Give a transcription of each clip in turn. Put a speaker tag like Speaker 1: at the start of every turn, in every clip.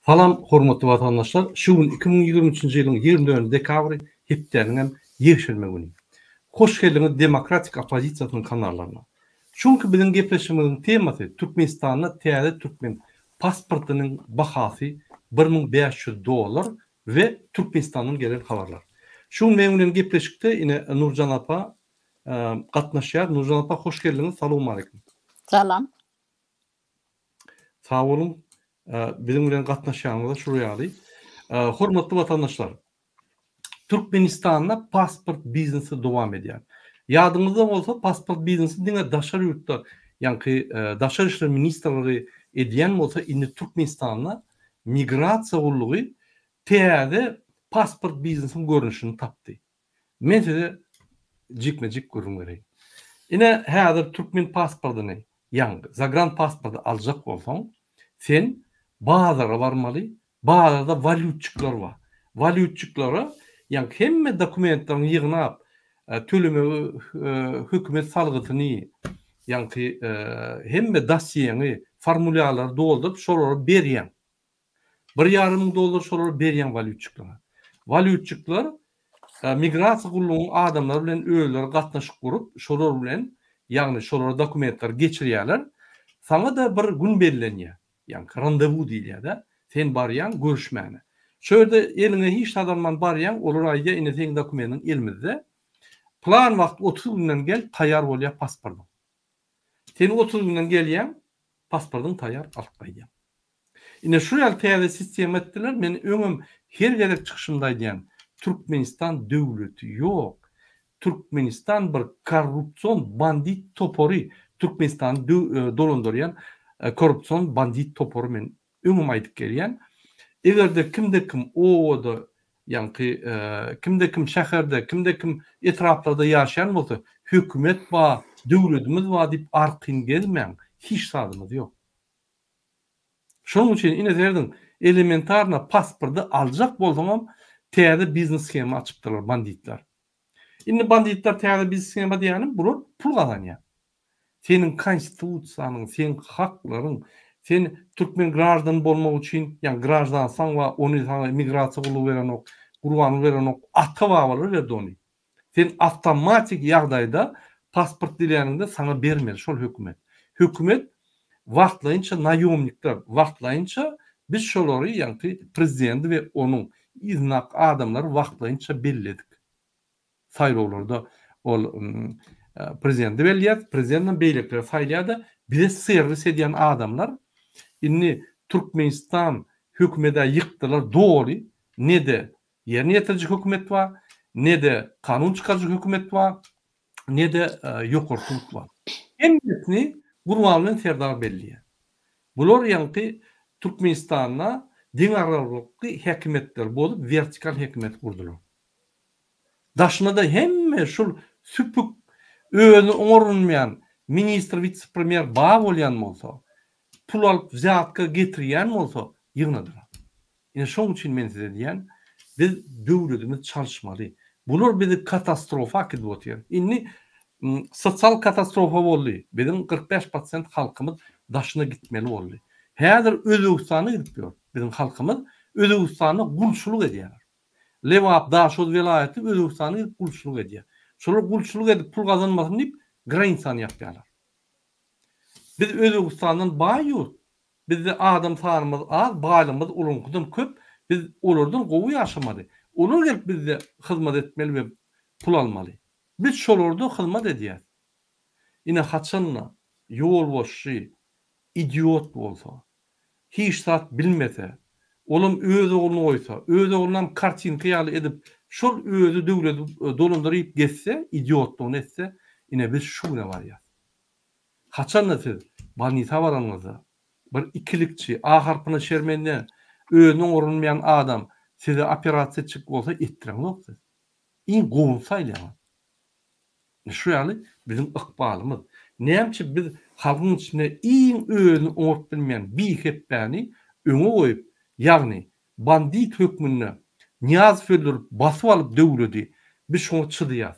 Speaker 1: Salam hormatly watandaşlar şu gün 2023-nji ýylyň 24 dekabry hepdäniň hem ýekşenbe güni. Hoş geldiňiz Demokratik oppozisiýasynyň kanallaryna. Şu günki biziň gepleşigimiziň temasy Türkmenistanda täze türkmen pasportynyň bahasy 1500 dollar we Türkmenistandan gelen habarlar. Şu gün meň bilen gepleşikde ine Nurjan apa gatnaşýar. Nurjan apa hoş geldiňiz salowmaleýkim.
Speaker 2: Salam.
Speaker 1: Sag boluň biziň bilen gatnaşýanyňyza şul ýaly. Hormatly watandaşlar, Türkmenistanda pasport biznesi dowam edýär. Ýadyňyzda bolsa pasport biznesi diňe daşary ýurtda, ýaňky daşary işler ministrligi edýän bolsa, indi Türkmenistanda migrasiýa gullugy täze pasport biznesiň görnüşini tapdy. Men size jikme-jik gürrüň bereýin. Ine, häzir türkmen pasportyny, ýagny zagran pasporty aljak bolsaň, sen bazara barmaly, bazarda walýutçikler bar. Walýutçiklere, ýagny hemme dokumentleriňi ýygnap, tölemegi hökümet salgysyny, ýagny hemme dosýeňi, formulýarlary dolduryp, şolara berýäň. Bir ýarym müň dollar şolara berýäň walýutçiklara. Walýutçikler migrasiýa gullugynyň adamlary bilen özleri gatnaşyk gurup, şolar bilen, ýagny şolara dokumentleri geçirýärler. Saňa-da bir gün bellenýär. Ýagny randewu diýilýär-de. Sen barýaň görüşmäne. Şo ýerde eliňe hiç zat alman barýaň, olar aýdýar, ine seň dokumentiň elimizde. Plan wagt 30 günden gel, taýýar bolýar pasportyň. Sen 30 günden gelýäň, pasportyň taýýar alyp gaýdýaň. Ine şu ýaly täze sistema etdiler, men öňem her gezek çykyşymda aýdýan, Türkmenistan döwleti ýok. Türkmenistan bir korrupsion bandit topary, Türkmenistany dolandyrýan korrupsion bandit topary men öňem aýdyp gelýän. Egerde kimde kim obada ýaňky kimde kim şäherde, kimde kim etraplarda ýaşaýan bolsa, hökümet bar, döwletimiz bar diýip arkaýyn gezmäň, hiç zadymyz ýok. Şonuň üçin ine serediň, elementarno pasporty aljak bolsaňam täze biznes shema açypdyrlar banditler. Indi banditler täze biznes shema diýýänim bular pul gazanýar. Seniň konstitusiýanyň, seň haklaryň, sen türkmen graždany bolmak üçin, ýagny graždanstwaň bar, ony saňa migrasiýa gullugy berenok, Gurbanguly berenok, ata-babalar berdi ony. Sen awtomatik ýagdaýda pasport diläniňde saňa bermeli şol hökümet. Hökümet wagtlaýynça naýomnikler wagtlaýynça biz şolary ýaňky prezidenti we onuň yzyndaky adamlary wagtlaýynça belledik. Saýlawlarda ol prezidenti belleýär, prezidentem beýlekileri saýlaýar-da bize serwis edýän adamlar indi Türkmenistan hökümedä ýykdylar doly ne-de Ýerine ýetiriji hökümet bar, ne-de kanun çykaryjy hökümet bar, ne-de ýokary sud bar. Hemmesini Gurbanguly Serdar belleýär. Bular ýaňky Türkmenistanda deňagramlykly häkimiýetleri bozup, wertikal häkimiýet gurdular. Daşynda-da hemme şul süpük, özüni oňarynmaýan ministr, witse-premýer bar bolýan bolsa, pul alyp wzýatka getirýän bolsa ýygnadylar. Ine şoň üçin men size diýýän, biz döwletimizi çalyşmaly. Bular bizi katastrofa äkidip otyr. Indi sosial katastrofa boldy. Biziň 45 prosent halkymyz daşyna gitmeli boldy. Häzir Özbegistana gidip ýör. Biziň halkymyz Özbegistanda gulçulyk edýärler. Lebap, Daşoguz welaýaty Özbegistana gidip gulçulyk edýär. Şolar gulçulyk edip pul gazanmasyn diýip granisany ýapýarlar. Biz Özbegistandan baý ýurt. Bizde adam sanymyz az, baýlygymyz olaryňkydan köp, biz olardan gowy ýaşamaly. Olar gelip bizde hyzmat etmeli we pul almaly. Biz şolarda hyzmat edýäs. Ine haçanda ýolbaşçy idiot bolsa, hiç zat bilmese, olam öz ogluny goýsa, öz oglunam kartinka ýaly edip, şol özi döwleti dolandyryp gezse, idiotlygyny etse, ine biz şu güne barýas. Haçanda siz bolnisa baranyňyzda, bir ikilikçi, A harpyna şermende, özüne oňarylmaýan adam size operasiýa etjek bolsa etdireňzok siz. Iň gowuny saýlaýaňyz. Ine şu ýaly biziň ykbalymyz. Näme üçin biz halkyň içinde iň özüni oňaryp bilmeýän bihepbäni öňe goýup, ýagny bandit hökmünde Nyýazow öldürip basyp alyp döwledi, biz şoňa çyzýas.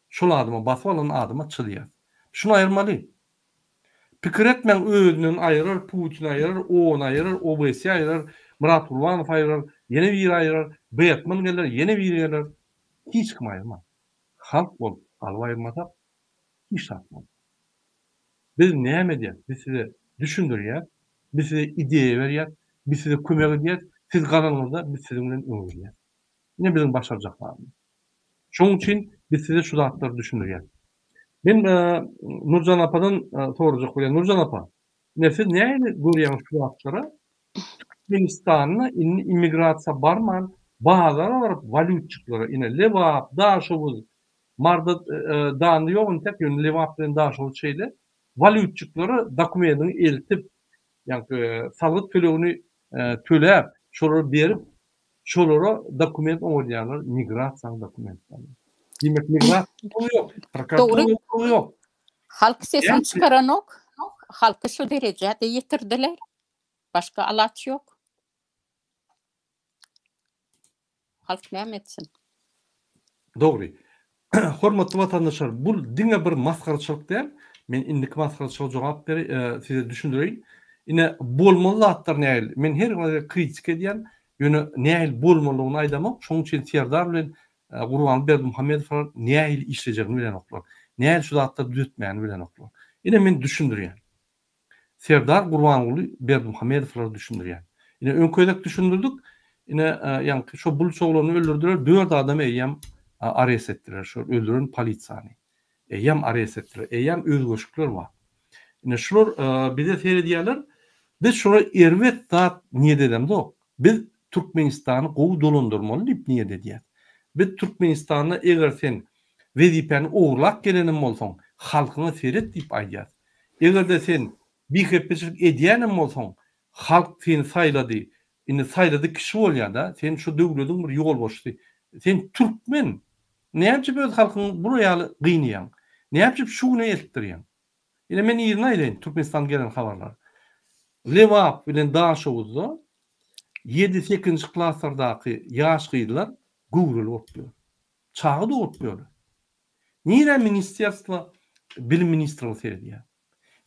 Speaker 1: Şol adama basyp alan adama çyzýas. Şuny aýyrmaly. Pikir etmäň özünden aýyrar, Putin aýyrar, ony aýyrar, OBSE aýyrar. Myrat Gurbanow aýyrar, ýene biri aýyrar, Betman geler, ýene biri geler. Hiç kim aýyrmaz. Halk bolup galyp aýyrmasak, hiç zat bolmaz. Biz näme edýäs? Biz size düşündirýäs, biz size ideýa berýäs, biz size kömek edýäs, siz galanyňyzda biz siziň bilen öňe gidýäs. Ine biziň başarjak zadymyz. Şonuň üçin biz size şu zatlary düşündirýäs. Men Nurjan apadan sorajak bolýan. Nurjan apa, ine siz nähili görýäňiz şu zatlara? Türkmenistanda indi immigrasiýa barman, bazara baryp walýutçyklara, ine Lebap, Daşoguz, Marda dany ýok entek, ýöne Lebap bilen Daşoguz şeýle, walýutçyklara dokumendiňi eltip, ýaňky salgyt tölegini töläp, şolara berip, şolara dokument oňadýarlar, migrasiýanyň dokumentlerini. Diýmek, migrasiýa gullugy ýok, prokuratura gullugy ýok.
Speaker 2: Halk sesini çykaranok. Halky şu derejä-de ýetirdiler. Başga alaç ýok. Halk näme etsin?
Speaker 1: Dogry. Hormatly watandaşlar, bul diňe bir masgaraçylyk däl. Men indiki masgaraçylyga jogap bere size düşündireýin. Ine, bolmaly zatlar nähili? Men her gezek kritika edýän, ýöne nähili bolmalydygyny aýdamok. Şonuň üçin Serdar bilen Gurbanguly Berdimuhamedowlar nähili işlejegini bilenoklar. Nähili şu zatlary düzetmäni bilenoklar. Ine, men düşündirýän. Serdar Gurbanguly Berdimuhamedowlara düşündirýär. Ine öňki gezek düşündirdik. Ine ýaňky şo buluç oglanyny öldürdiler, dört adamy eýýäm arest etdiler, şo öldüren polisiýany. Eýýäm arest etdiler, eýýäm özgerişikler bar. Ine şular bize seredýärler. Biz şulara erbet zat niýet edemzok. Biz Türkmenistany gowy dolandyrmaly diýip niýet edýäs. Biz Türkmenistanda eger sen wezipäni ogurlap gelenem bolsaň, halkyňa seret diýip aýdýas. Eger-de sen bihepbeçilik edýänem bolsaň, halk seni saýlady, indi saýlady kişi bolýa-da, sen şu döwlediň bir ýolbaşçysy. Sen türkmen! Näme üçin öz halkyňy bular ýaly gynaýaň? Näme üçin şu güne eltdirýäň? Ine men yzyna aýdaýyn Türkmenistandan gelen habarlar. Lebap bilen Daşoguzda ýedi-sekizinji klaslardaky ýaş gyzlar göwreli bolup ýör. Çaga dogrup ýörler. Nirä ministerstwo bilim ministrligi seredýär?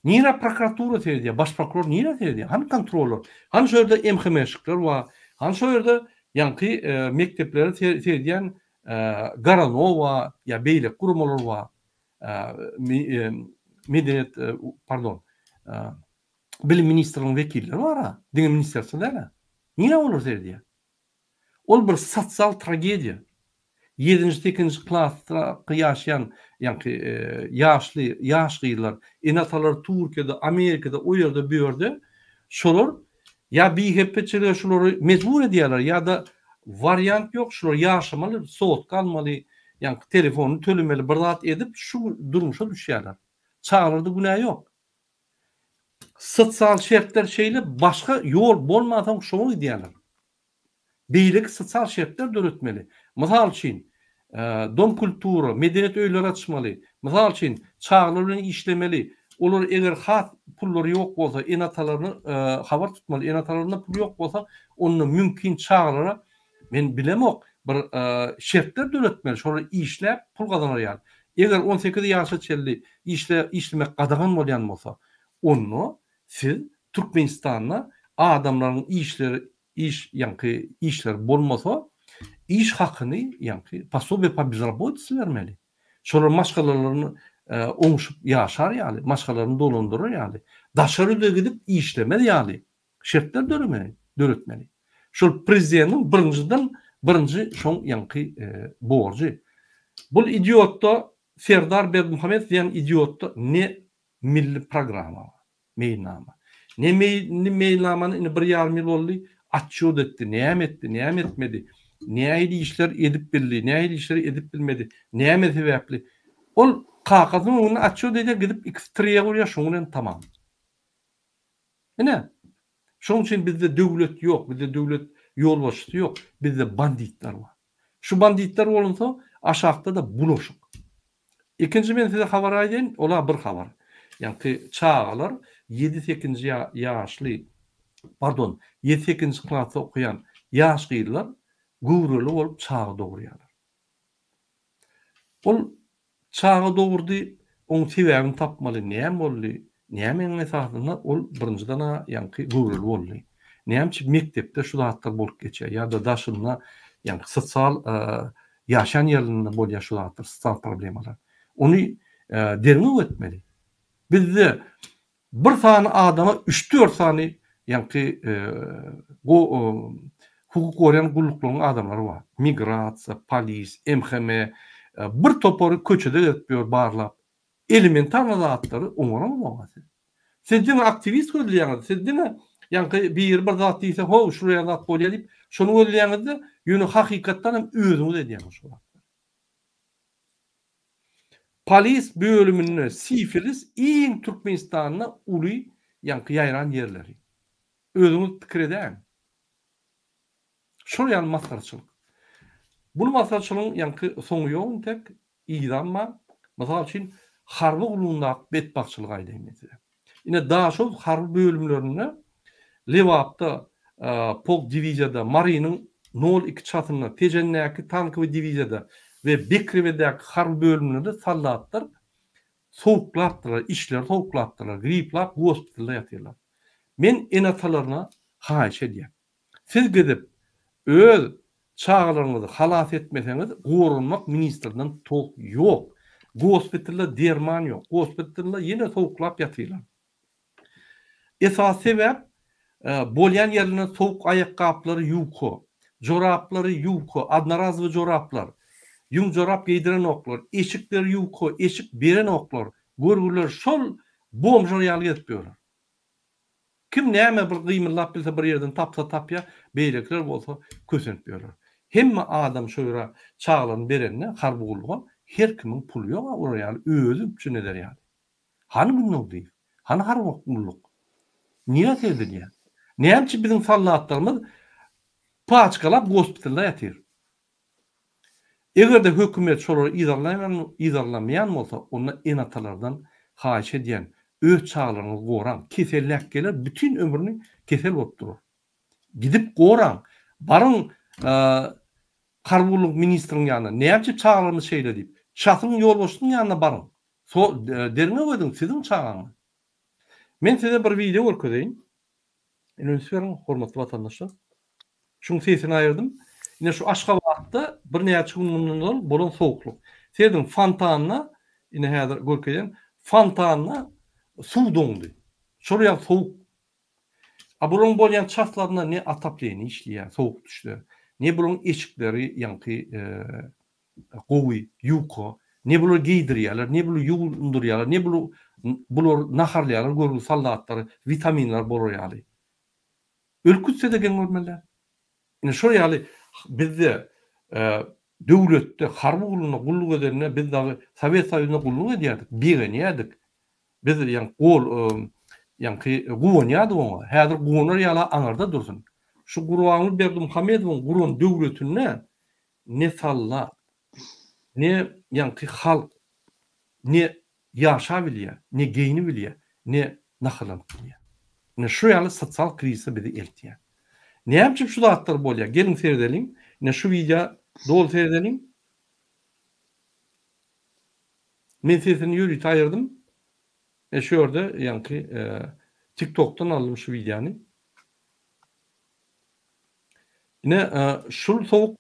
Speaker 1: Nirä prokuratura seredýär? Baş prokuror nirä seredýär? Hany kontrollar? Hany şo ýerde MHM-şikler bar? Hany şo ýerde ýaňky mekdeplere seredýän Garanowa ýa beýleki guramalar bar? Medeniýet, pardon, bilim ministrliginiň wekilleri bar-a, diňe ministerstwo däl-ä. Nirä olar seredýär? Ol bir sosial tragediýa. Ýedinji, sekizinji klasdaky ýaşaýan, ýaňky ýaşly, ýaş gyzlar, ene-atalary Türkiýede, Amerikada, o ýerde, bu ýerde, şolar ýa bihepbeçilige şulary mejbur edýärler, ýa-da wariant ýok, şular ýaşamaly, sotka almaly, ýaňky telefonyny tölemeli, bir zat edip şu durmuşa düşýärler. Çagalarda günä ýok. Sosial şertler şeýle, başga ýol bolmansoň şoňa gidýärler. Beýleki sosial şertler döretmeli. Mysal üçin, dom kultura, medeniýet öýleri açmaly. Mysal üçin, çagalar bilen işlemeli. Olar eger has pullary ýok bolsa, ene-atalaryna habar tutmaly. Ene-atalarynda pul ýok bolsa, onda mümkin çagalara men bilemok, bir şertler döretmeli, şolar işläp pul gazanar ýaly. Eger 18 ýaşa çenli işle işlemek gadagan bolýan bolsa, onda siz Türkmenistanda adamlaryň işleri iş ýaňky işleri bolmasa, iş hakyny ýaňky posobiýe po bezrabotice bermeli. Şolar maşgalalaryny oňşup ýaşar ýaly, maşgalalaryny dolandyrar ýaly, daşary ýurda gidip işlemez ýaly şertler döremeli, döretmeli. Şol prezidentiň birinjiden birinji şoň ýaňky borjy. Bul idiotda Serdar Berdimuhamedow diýen idiotda ne milli programma bar, meýilnama. Ne milli meýilnamany indi bir ýarym ýyl boldy, atçýot etdi, näme etdi, näme etmedi, nähili işler edip bildi, nähili işleri edip bilmedi, näme sebäpli. Ol kakasynyň öňünde atçýot edýär, gidip ikisi tirýek urýar, şoň bilen tamam. Ine, şonuň üçin bizde döwlet ýok, bizde döwlet ýolbaşçysy ýok, bizde banditler bar. Şu banditler bolunsa, aşakda-da bulaşyk. Ikinji men size habar aýdaýyn, ol-a bir habar. Ýaňky çagalar ýedi-sekizinji ýaşly, pardon, ýedi-sekizinji klasda okaýan ýaş gyzlar göwreli bolup çaga dogurýarlar. Ol çaga dogurdy, oň sebäbini tapmaly, näme boldy, nämäniň esasynda ol birinjiden-ä ýaňky göwreli boldy. Näme üçin mekdepde şu zatlar bolup geçýär ýa-da daşynda, ýagny sosial ýaşaýan ýerlerinde bolýar şu zatlar, sosial problemalar. Ony derňew etmeli. Bizde bir sany adama üç-dört sany ýaňky hukuk goraýan gulluklaryň adamlary bar. Migrasiýa, polis, MHM, bir topary köçede gezip ýör barlap. Elementarny zatlary oňaramzok-a siz. Siz diňe aktiwist gözleýäňiz, siz diňe ýaňky biri bir zat diýse, how, şular ýaly zat bolýar diýip, şony gözleýäňiz-de, ýöne hakykatdan hem özüňiz edýäňiz şo zatlary. Polis bölüminde sifilis iň Türkmenistanda uly ýaňky ýaýran ýerleri. Özüňiz pikir edäýiň. Şol ýaly masgaraçylyk. Bul masgaraçylygyň ýaňky soňy ýok intek, yzam bar. Mysal üçin harby gullugyndaky betbagtçylygy aýdaýyn men size. Ine Daşoguz harby bölümlerinde Lebapda polk diwiziýada, Marynyň nol iki çasynda, Tejendäki tankowy diwiziýada we Bekrewedäki harby bölümlerde soldatlar sowuklapdyrlar, içleri sowuklapdyrlar, griplap gospitalda ýatyrlar. Men ene-atalaryna haýyş edýän. Siz gidip öz çagalaryňyzy halas etmeseňiz goranmak ministrinden tok ýok. Gospitalda derman ýok. Gospitalda ýene sowuklap ýatyrlar. Esasy sebäp bolýan ýerlerinde sowuk aýakgaplary ýuka, joraplary ýuka, odnorazowy joraplar, ýüň jorap geýdirenoklar, eşikleri ýuka, eşik berenoklar, görgüler şol bomžlar ýaly gezip ýörler. Kim näme bir gymyldap bilse bir ýerden tapsa tapýar, beýlekiler bolsa kösenip ýörler. Hemme adam şo ýere çagalaryny berende harby gulluga her kimiň puly ýog-a olar ýaly özi üpjün eder ýaly. Hany Gündogdyýew? Hany harby gulluk? Nirä seredilýär? Näme üçin biziň soldatlarymyz paçkalap gospitalda ýatyr? Eger-de hökümet şolary yzarlamaýan bolsa, onda ene-atalardan haýyş edýän, öz çagalaryňyzy goraň. Keselläp geler, bütin ömrüni kesel bolup durar. Gidip goraň. Baryň harby gulluk ministriň ýanyna, näme üçin çagalarymyz şeýle diýip. Şahsyň ýolbaşçysynyň ýanyna baryň. Derňew ediň, siziň çagaňyz. Men size bir wideo görkezeýin. Ine üns beriň, hormatly watandaşlar. Şuň sesini aýyrdym. Ine şu Aşgabatda birnäçe gün mundan ozal bolan sowuklyk. Serediň, fontanda, ine häzir görkezýän, fontanda suw doňdy. Şol ýaly sowuk. A bularyň bolýan çaslarynda ne otopleniýe işleýär, sowuk düşse, ne bularyň eşikleri ýaňky gowy, ýuka, ne bulary geýdirýärler, ne buly ýuwundyrýarlar, ne buly bulary naharlaýarlar görgüli soldatlary witaminler bolar ýaly. Ölüp gitse-de geň görmeli däl. Ine şol ýaly bizde döwletde harby gullugynda gulluk edende biz dagy Sowet Soýuzynda gulluk edýärdik, begenýärdik. Biz ýaňky gol ýaňky guwanýardyk oňa. Häzir guwanar ýaly aňyrda dursun. Şu Gurbanguly Berdimuhamedowyň guran döwletinde ne sallat, ne ýaňky halk, ne ýaşabilýär, ne geýnibilýär, ne naharlanyp bilýär. Ine şu ýaly sosial krizise bizi eltýär. Näme üçin şu zatlar bolýar? Geliň seredeliň. Ine şu wideo doly seredeliň. Men sesini ýörite aýyrdym. E şu ýerde ýaňky TikTokdan aldym şu wideony. Ine şul sowuk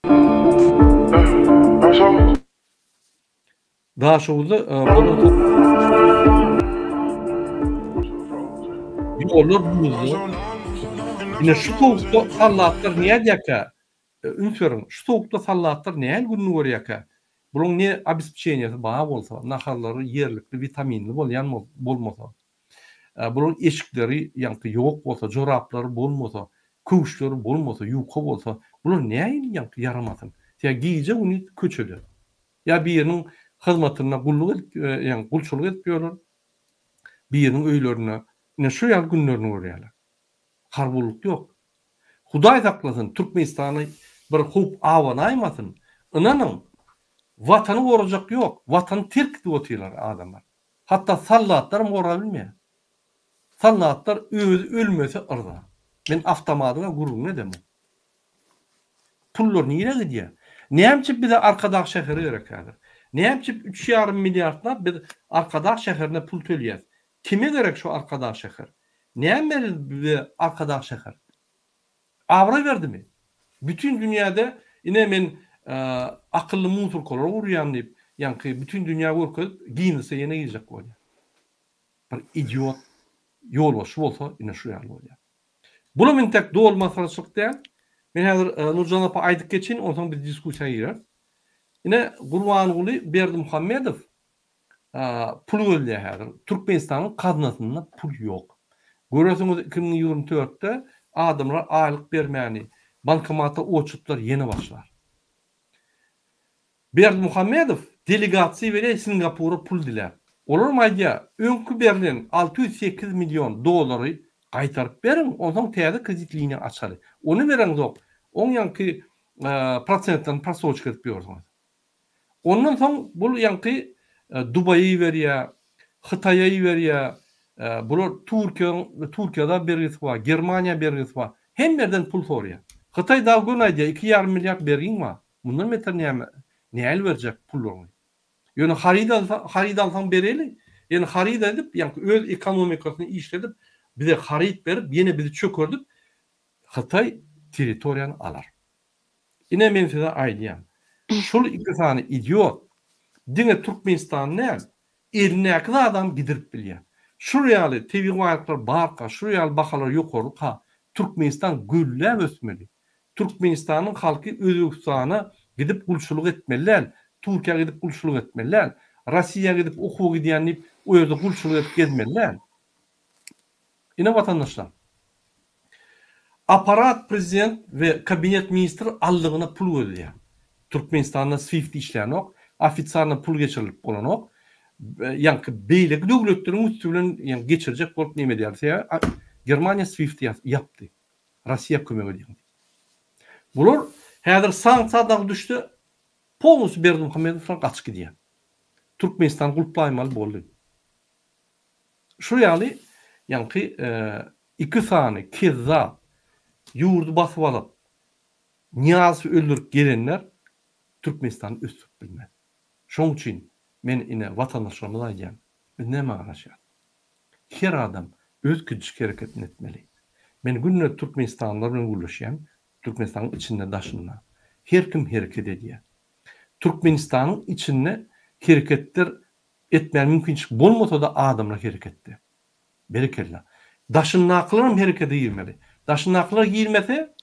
Speaker 1: Daşoguzda bolan Ýollar buzly. Ine şu sowukda sallatlar nädýärkä? Üns beriň, şu sowukda sallatlar nähili gününi görýärkä? Bularyň ne obespečeniýasy bar bolsa, naharlary ýerlikli, witaminli bolýan bolmasa, bularyň eşikleri ýaňky ýok bolsa, joraplary bolmasa, köwüşleri bolmasa, ýuka bolsa, bular nähili ýaňky ýaramasyn? Sebäbi gije-gündiz köçede. Ýa biriniň hyzmatynda gulluk edip, ýagny gulçulyk edip ýörler, biriniň öýlerinde ine şu ýaly günlerini görýärler. Harby gulluk ýok. Hudaý saklasyn, Türkmenistana bir howp abanaýmasyn. Ynanyň, Watany gorajak ýok. Watany terk edip otyrlar adamlar. Hatda soldatlaram gorabilmeýär. Soldatlar özi ölmese yrza. Men awtomadyň-a gürrüňini edemok. Pullar nirä gidýär? Näme üçin bize Arkadag şäheri gerek häzir? Näme üçin üç ýarym milliardlap biz Arkadag şäherine pul töleýäs? Kime gerek şu Arkadag şäher? Näme berer bize Arkadag şäher? Abraý berdimi? Bütin dünýäde ine men akylly musurkalar gurýan diýip, ýaňky bütin dünýä görkezip Ginnese ýene girjek bolýar. Bir idiot ýolbaşçy bolsa ine şu ýaly bolýar. Bulam intek doly masgaraçylyk däl. Men häzir Nurjan apa aýdyp geçeýin, onsoň biz diskussiýa gireris. Ine Gurbanguly Berdimuhamedow pul gözleýär häzir. Türkmenistanyň gaznasynda pul ýok. Görersiňiz 2024-de adamlar aýlyk bermäni, bankomata oçutlar ýene başlar. Berdimuhamedow delegasiýa berýär Singapura pul diläp. Olaram aýdýar, öňki berlen 608 million dollary gaýtaryp beriň, onsoň täze kredit liniýa açaly. Ony bereňzok, oň ýaňky prosentlerini prosroçka edip ýörsüňiz. Ondan soň bul ýaňky Dubaýa iberýär, Hytaýa iberýär, bular Türkiýäň Türkiýada bergisi bar, Germaniýa bergisi bar. Hemme ýerden pul soraýar. Hytaý dagy göni aýdýar, iki ýarym milliard bergiň bar. Mundan beter näme, näl berjek pullaryňy? Ýöne haryt alsa, haryt alsaň bereli. Ýöne haryt edip, ýaňky öz ekonomikasyny işledip, bize haryt berip, ýene bizi çökerdip, Hytaý territoriýany alar. Ine men size aýdýan. Şul iki sany idiot diňe Türkmenistany däl, elindäki zadam gidirip bilýär. Şul ýaly tebigy baýlyklar barka, şul ýaly bahalar ýokaryka Türkmenistan gülläp ösmeli. Türkmenistanyň halky Özbegistana gidip gulçulyk etmeli däl, Türkiýä gidip gulçulyk etmeli däl, Rossiýa gidip okuwa gidýän diýip o ýerde gulçulyk edip gezmeli däl. Ine watandaşlar. Aparat prezident we kabinet ministr aldygyna pul gözleýär. Türkmenistanda swift işlänok, ofisialno pul geçirilip bolanok. Ýaňky beýleki döwletleriň üsti bilen ýaňky geçirjek bolup neme edýär. Sebäbi Germaniýa swifti ýapdy. Rossiýa kömek edýär diýip. Bular häzir sanksiýa dagy düşse polnusy Berdimuhamedowdan gaçyp gidýär. Türkmenistany gulplaýmaly boldy. Şu ýaly ýaňky iki sany kezzap ýurdy basyp alyp Nyýazowy öldürip gelenler Türkmenistany ösdürip bilmez. Şoň üçin men ine watandaşlarymyza aýdýan biz nämä garaşýas? Her adam öz kiçijik hereketini etmeli. Men günde türkmenistanlylar bilen gürleşýän, Türkmenistanyň içinde daşynda. Her kim hereket edýär. Türkmenistanyň içinde hereketler etmäge mümkinçilik bolmasa-da adamlar hereketde. Berekella. Daşyndakylaram herekete girmeli. Daşyndakylar girmese,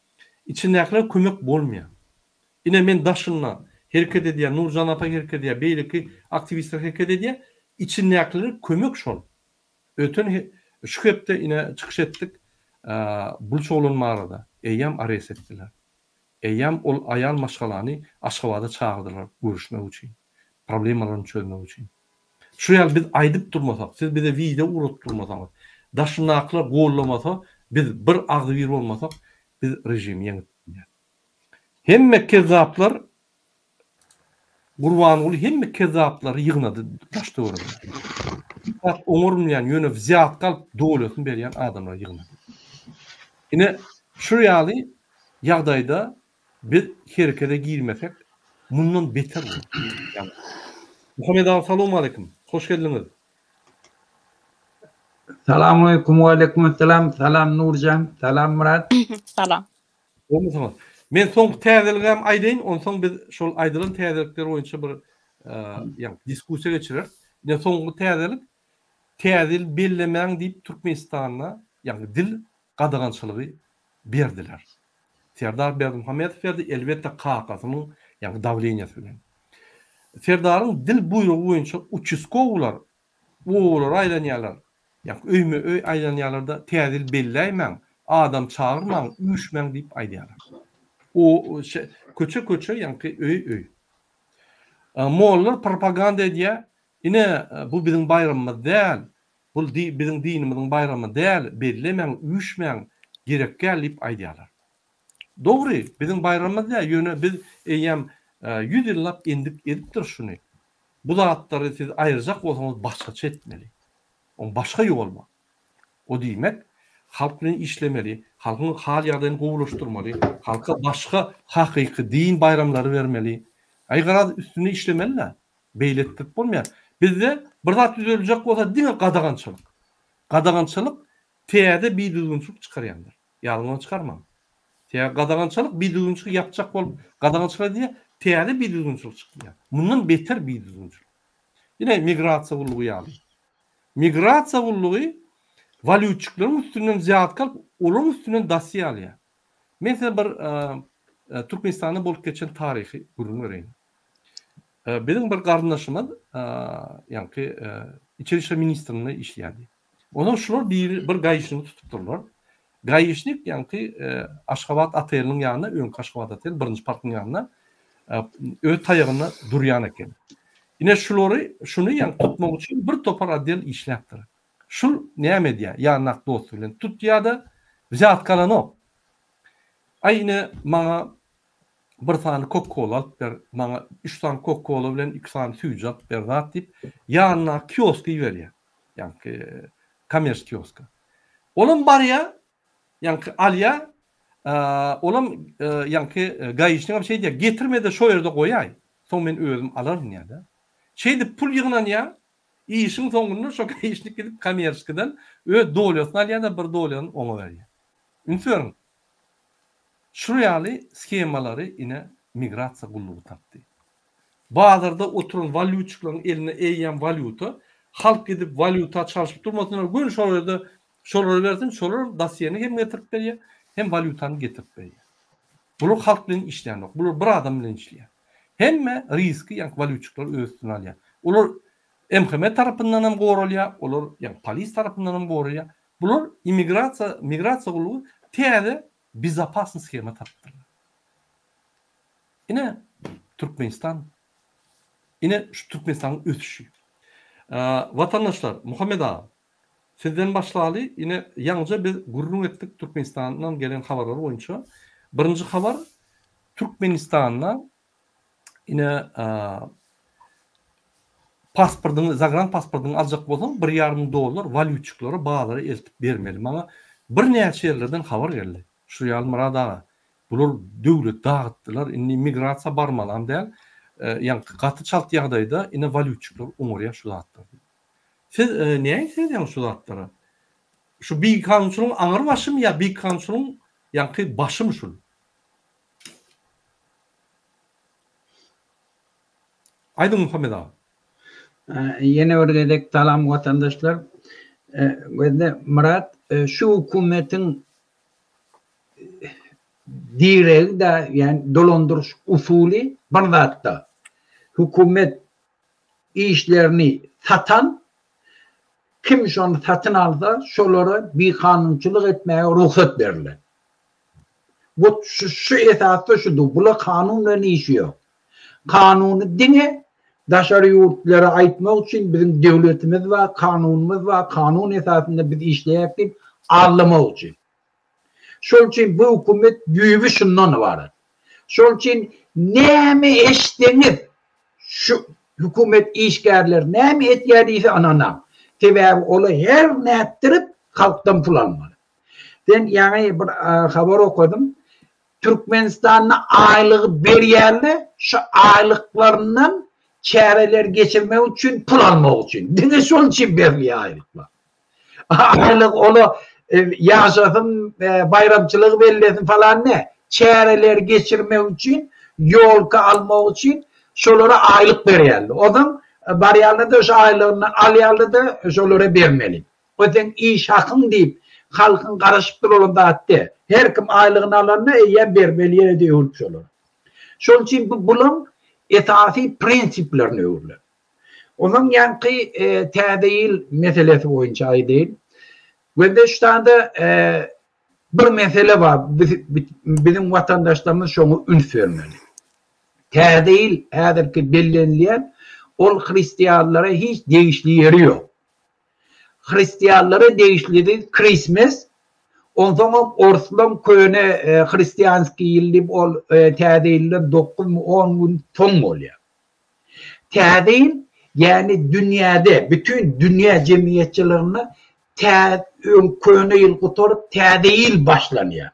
Speaker 1: içindäkilere kömek bolmaýar. Ine men daşynda hereket edýän, Nurjan apa hereket edýär, beýleki aktiwistler hereket edýär. Içindäkilere kömek şol. Öten şu hepde ine çykyş etdik. Buluç oglan barada. Eýýäm arest etdiler. Eýýäm ol aýal maşgalany Aşgabada çagyrdylar görüşmek üçin. Problemalaryny çözmek üçin. Şu ýaly biz aýdyp durmasak, siz bize wideo ugradyp durmasaňyz, daşyndakylar gollamasa, biz bir agzybir bolmasak, biz režimi ýeňip bilmeris. Hemme kezzaplar Gurbanguly hemme kezzaplary ýygnady daş töweregine. Zat oňarmaýan ýöne wzýatka alyp dowletini berýän adamlary ýygnady. Ine şu ýaly ýagdaýda biz herekede girmesek mundan beter bolar. Muhammet aga salowmaleýkim. Hoş geldiňiz.
Speaker 3: Salamaleýkum waleýkumessalam salam Nurjan salam Myrat.
Speaker 2: Salam.
Speaker 1: Gowmysyňyz? Men soňky täzeligem aýdaýyn, onsoň biz şol aýdylan täzelikler boýunça bir ýa diskussiýa geçireris. Ine soňky täzelik Täze ýyl bellemäň diýip Türkmenistanda ýagny dil gadagançylygy berdiler. Serdar Berdimuhamedow berdi, elbetde kakasynyň ýagny dawleniýasy bilen. Serdaryň dil buýrugy boýunça uçastkowylar Obalara aýlanýarlar. Ýa öýme-öý aýlanýarlar-da, Täze ýyl belläýmäň, adam çagyrmaň, üýşmäň diýip aýdýarlar. O köçe-köçe, ýaňky öý-öý. Mollalar propaganda edýär, Ine, bu biziň baýramymyz däl, bu biziň dinimiziň baýramy däl, bellemäň, üýşmäň, gerek däl diýip aýdýarlar. Dogry, biziň baýramymyz däl, ýöne biz eýýäm ýüz ýyllap endik edipdiris şuny. Bu zatlary siz aýyrjak bolsaňyz başgaça etmeli. Oň başga ýoly bar. O diýmek, halk bilen işlemeli, halkyň hal-ýagdaýyny gowulaşdyrmaly, halka başga hakyky din baýramlary bermeli. Aý garaz üstünde işlemeli-dä. Beýle etdirip bolmaýar. Bizde bir zat düzeljek bolsa diňe gadagançylyk. Gadagançylyk täze bidüzgünçilik çykarýandyr. Ýadyňyzdan çykarmaň. Sebäbi gadagançylyk bidüzgünçiligi ýapjak bolup gadagançylyk edýär, täze bidüzgünçilik çykýar. Mundan beter bidüzgünçilik. Ine migrasiýa gullugy ýaly. Migrasiýa gullugy walýutçikleriň üstünden wzýatka alyp, olaryň üstünden dosýe alýar. Men size bir Türkmenistanda bolup geçen taryhy gürrüň bereýin. Biziň bir garyndaşymyz ýaňky Içeri işler ministrinde işleýärdi. Ondan şular biri bir gaişnigi tutupdyrlar. Gaişnik ýaňky Aşgabat oteliniň ýanynda, öňki Aşgabat otel, birinji parkyň ýanynda öz taýagynda durýan eken. Ine şulary, şuny ýaňky tutmak üçin bir topar otdel işläpdir. Şul näme edýär? Ýanyndaky dosty bilen tutýar-da, wzýatka alanok. Aý ine maňa bir sany kok-kola alyp ber, maňa üç sany kok-kola bilen iki sany süýji alyp ber zat diýip, ýanyndaky kioska iberýär. Ýaňky kommerç kioska. Olam barýar, ýaňky alýar, olam ýaňky gaişnigem şeý diýýär, getirme-de şo ýerde goýaý, soň men özüm alaryn diýýär-de. Şeýdip pul ýygnanýar, işiň soňunda şo gaişnik gidip kommerçkiden öz dolýasyny alýar-da, bir dolýany oňa berýär. Üns beriň, Şu ýaly shemalary ine migrasiýa gullugy tapdy. Bazarda oturan walýutçiklaryň elinde eýýäm walýuta, halk gidip walýuta çalşyp durmasynlar, göni şol ýerde şolara bersin, şolar dosýeni hem getirip berýär, hem walýutany getirip berýär. Bular halk bilen işlänok, bular bir adam bilen işleýär. Hemme riski ýaňky walýutçikler öz üstüne alýar. Olar MHM tarapyndan hem goralýar, olar ýaňky polis tarapyndan hem goralýar. Bular immigrasiýa, migrasiýa gullugy täze bezopasny shema tapypdyrlar. Ine Türkmenistan, ine şu Türkmenistanyň ösüşi. Watandaşlar, Muhammet aga, sizden başlaly, ine ýaňyja biz gürrüň etdik Türkmenistandan gelen habarlar boýunça. Birinji habar Türkmenistanda ine pasportyňy, zagran pasportyňy aljak bolsaň, bir ýarym dollar walýutçiklara bazara eltip bermeli. Maňa birnäçe ýerlerden habar geldi. Şu ýaly Myrat aga, bular döwlet dagytdylar, indi migrasiýa barmalam däl. Ýaňky gaty çalt ýagdaýda ine walýutçikler oňarýar şu zatlary diýip. Siz nähili seredýäňiz şu zatlara? Şu bikanunçylygyň aňry başymy ýa bikanunçylygyň ýaňky başymy şul? Aýdyň Muhammet aga.
Speaker 3: Ýene bir gezek salam watandaşlar. Gözle Myrat şu hökümetiň diregi de ýani dolandyryş usuly bir zatda. Hökümet işlerini satan kim şony satyn alsa şolara bikanunçylyk etmäge rugsat berilen. Bu şu, şu esasda şudur. Bula kanun bilen işi ýok. Kanuny diňe daşary ýurtlara aýtmak üçin biziň döwletimiz bar, kanunymyz bar, kanun esasynda biz işleýäris diýip aldamak üçin. Şol üçin bu hökümet düýbi şundan ybarat. Şol üçin näme eşitseňiz şu hökümet işgärleri näme etýär diýse ynanaň. Sebäbi olar her nätdirip halkdan pul almaly. Sen ýaňy bir habar okadym. Türkmenistanda aýlygy berýärler, şu aýlyklaryndan çäreler geçirmek üçin pul almak üçin. Diňe şol üçin berilýär aýlyklar. Aýlyk ola ýaşasyn, baýramçylygy bellesin falan ne? Çäreleri geçirmek üçin, ýolka almak üçin şolara aýlyk berýärler. Onsoň barýarlar-da şu aýlygyndan alýarlar-da şolara bermeli. O seň iş hakyň diýip, halkyň garaşyp duran zat däl. Her kim aýlygyny alanda eýýäm bermeli ýene-de öwrüp şolara. Şol üçin bu bulaň esasy prinsiplerine öwrülen. Onuň ýaňky Täze ýyl meselesi boýunça aýdaýyn. Gözde şu sanda bir mesele bar, biziň watandaşlarymyz şoňa üns bermeli. Täze ýyl häzirki bellenilýän ol hristianlara hiç degişli ýeri ýok. Hristianlara degişlidi Christmas, onsoňam orslaň köne hristianskiý ýyl diýip ol täze ýyldan dokuzmy on gün soň bolýar. Täze ýyl ýäni dünýäde bütin dünýä jemgyýetçiliginde tä öň köne ýyl gutaryp täze ýyl başlanýar.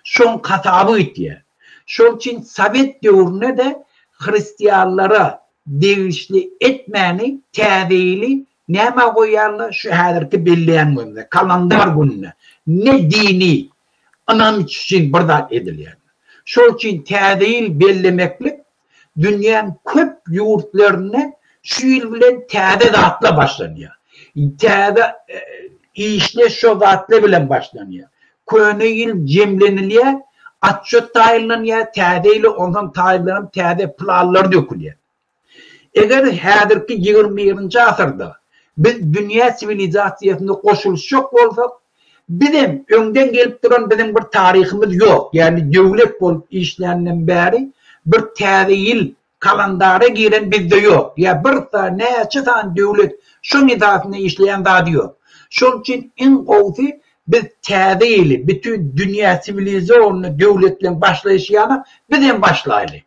Speaker 3: Şoň hasaby gitýär. Şol üçin sowet döwründe-de hristianlara degişli etmäni täze ýyly nämä goýýarlar? Şu häzirki belleýän günümize, kalandar gününe. Ne dini. Ynam üçin bir zat edilýär. Şol üçin Täze ýyl bellemeklik dünýäň köp ýurtlarynda şu ýyl bilen täze zatlar başlanýar. Täze işler şo zatlar bilen başlanýar. Köne ýyl jemlenilýär, atçot taýynlanýar, täze ýyla onsoň taýynlanyp täze planlar dökülýär. Eger häzirki ýigrimi birinji asyrda biz dünýä siwilizasiýasyna goşulyşjak bolsak, bizem öňden gelip duran biziň bir taryhymyz ýok, ýagny döwlet bolup işländen bäri bir täze ýyl kalendara giren bizde ýok, ýa bir näçe sany döwlet şoň esasynda işleýän zady ýok. Şol üçin iň gowusy biz täze ýyly bütin dünýä siwilizowanyny döwletleň başlaýşy ýaly bizem başlaýly.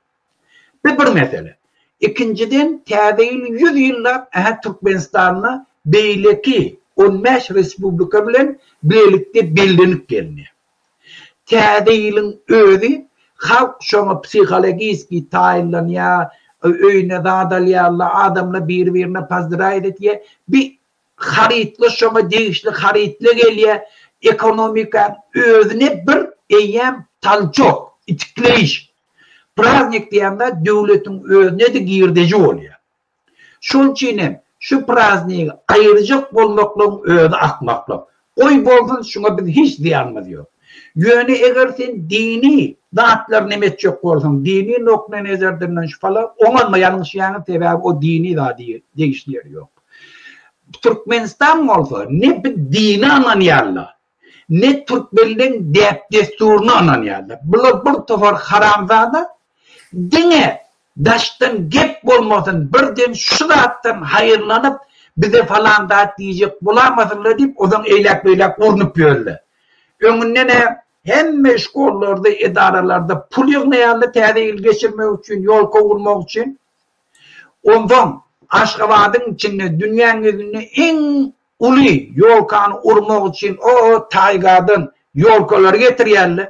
Speaker 3: Bu bir mesele. Ikinjiden, täze ýyl 100 ýyllap ähä Türkmenistanda beýleki 15 respublika bilen bilelikde bellenip gelinýär. Täze ýylyň özi halk şoňa psihologiski taýynlanýar, öýüne zat alýarlar, adamlar biri-birine pozdrawit etýär. Bi harytlar şoňa degişli harytlar gelýär, ekonomikanyň özüne bir eýýäm talçok, itikleýiş. Praznik diýen zat döwletiň özüne-de girdeji bolýar. Şonuň üçin hem şu praznigi aýyrjak bolmaklygyň özi akmaklyk. Goý bolsun şuňa biz hiç zyýanymyz ýok. Ýöne eger sen dini zatlary neme etjek bolsaň, dini nokta nezerden şu falan oňa ýalňyşýaňyz sebäbi o dini zady degişli ýeri ýok. Türkmenistan bolsa ne bir dine ynanýarlar, ne türkmenleň däp-dessuryna ynanýarlar. Bular bir topar haramzada diňe daşdan gep bolmasyn, birden şu zatdan haýyrlanyp bize falan zat diýjek bolamasynlar diýip ozan eýläk-beýläk urnup ýörler. Öňünden-ä hemme şkollarda, edaralarda pul ýygnaýarlar täze ýyl geçirmek üçin, ýolka gurmak üçin. Onsoň Aşgabadyň içinde dünýäň ýüzünde iň uly ýolkany urmak üçin o taýgadan ýolkalary getirýärler.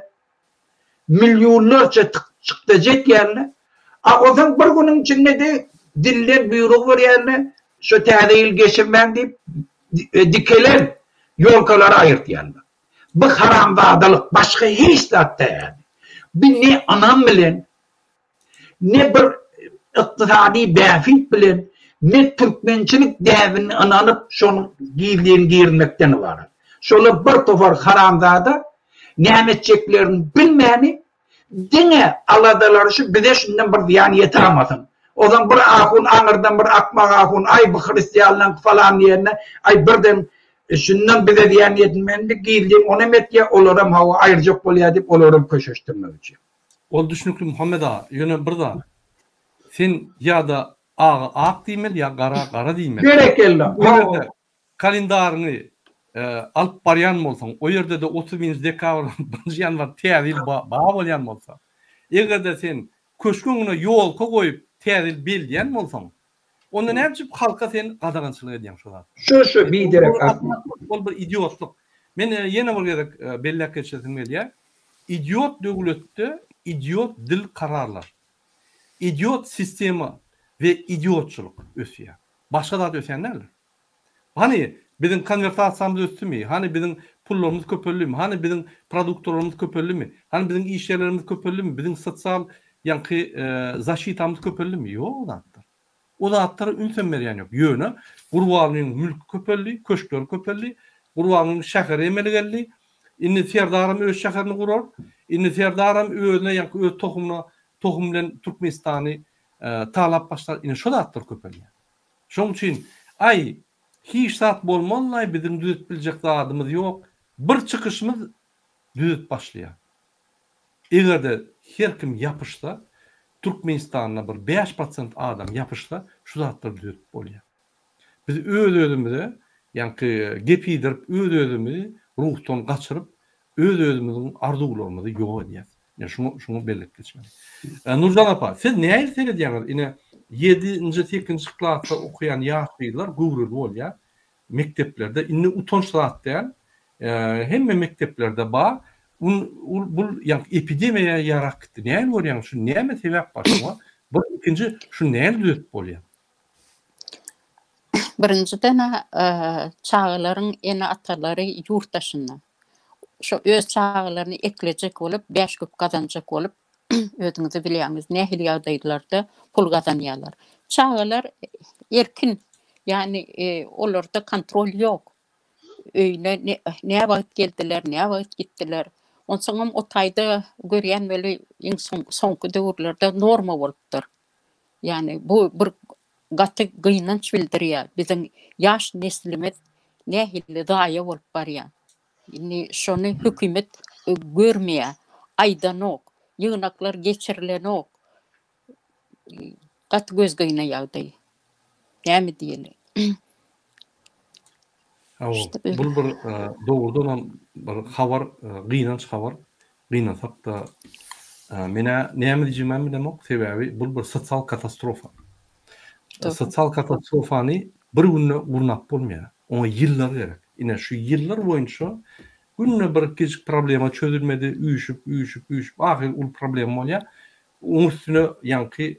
Speaker 3: Millionlarça çykdajy etýärler. A onsoň bir günüň içinde-de dilden buýruk berýärler, şu täze ýyl geçirmäň diýip dikelen ýolkalary aýyrtýarlar. Bu haramzadalyk, başga hiç zat däl. Bu ne ynam bilen, Ne bir ykdysady bähbit bilen, ne türkmençilik däbine ynanyp şonuň gizlin girmekden ybarat. Şolar bir topar haramzada näme etjeklerini bilmäni diňe aladalary şu bize şundan bir zyýan ýetamasyn. Ozan bir ahun aňyrdan bir akmak ahun aý bu hristianlaňky falan diýende aý birden şundan bize zyýan ýetmende gizlin onam etýär olaram hawa aýyrjak bolýar diýip olaram köşeşdirmek üçin.
Speaker 1: Ol düşnükli Muhammet aga, ýöne bir zat. Sen ýa-da aga ak diýmeli ýa gara gara diýmeli.
Speaker 3: Berekella.
Speaker 1: O ýerde kalendaryňy alyp barýan bolsaň, o ýerde-de 31-nji dekabr, birinji ýanwar täze ýyl ba bolýan bolsa, eger-de sen köşgüň öňüne ýolka goýup täze ýyl belleýän bolsaň, onda näme üçin halka sen gadagançylyk edýäň şo zat?
Speaker 3: Şu şu biderek akmak.
Speaker 1: Ol bir idiotlyk. Men ýene bir gezek belläp geçesim gelýär. Idiot döwletde idiot dil kararlar. Idiot sistema we idiotçylyk ösýär. Başga zat ösýän däldir. Hany biziň konwertasiýamyz ösdümi? Hany biziň pullarymyz köpeldimi? Hany biziň produktalarymyz köpeldimi? Hany biziň iş ýerlerimiz köpeldimi? Biziň sosial ýaňky zaşitamyz köpeldimi? Ýok o zatlar. O zatlara ünsem berýän ýok. Ýöne Gurbangulyň mülki köpeldi, köşkleri köpeldi. Gurbangulyň şäheri emele geldi. Indi Serdaram öz şäherini gurar. Indi Serdaram özüne ýaňky öz tohumyna tohum bilen Türkmenistany talap başlar. Ine şo zatlar köpelýär. Şoň üçin aý hiç zat bolmazlaý biziň düzüp biljek zadymyz ýok. Bir çykyşymyz düzüp başlaýar. Eger-de her kim ýapyşsa, Türkmenistanda bir 5% adam ýapyşsa, şu zatlary düzetip bolýar. Biz öz-özümize, ýaňky gep iýdirip, öz-özümizi ruhdan gaçyryp, öz-özümiziň arzuwlarymyzy ýok edýäs. Ine şuňa şuňa bellik geçmeli. Nurjan apa, siz nähili seredýäňiz? Ine ýedinji, sekizinji klasda okaýan ýaş gyzlar göwreli bolýar. Mekdeplerde indi utanç zat däl. Hemme mekdeplerde bar. Ul bul ýaňky epidemiýa ýarap gitdi. Nähili görýäňiz? Şu näme sebäp bar şuňa? Bir ikinji şu nähili düzetip bolýar?
Speaker 2: Birinjiden-ä çagalaryň ene-atalary ýurt daşynda. Şo öz çagalaryny eklejek bolup, bäş köp gazanjak bolup, özüňiz bilýäňiz nähili ýagdaýlarda pul gazanýarlar. Çagalar erkin, ýagny olarda kontrol ýok. Öýüne nä wagt geldiler, nä wagt gitdiler. Onsoňam o taýda görýän weli iň soňky döwürlerde norma bolupdyr. Ýagny bu bir gaty gynanç bildirýär. Biziň ýaş neslimiz nähili zaýa bolup barýar. Indi şony hökümet görmeýär, aýdanok, ýygnaklar geçirilenok. Gaty gözgyny ýagdaý. Näme diýeli?
Speaker 1: Hawa, bul bir dogrudanam bir habar, gynanç habar. Gynansak-da, men-ä näme diýjegimem bilemok, sebäbi bul bir sosial katastrofa. Sosial katastrofany bir günde gurnap bolmaýar. Oňa ýyllar gerek. Ine, şu ýyllar boýunça günde bir kiçijik problema çözülmedi, üýşüp, üýşüp, üýşüp, ahyry uly problema bolýar. Oň üstüne ýaňky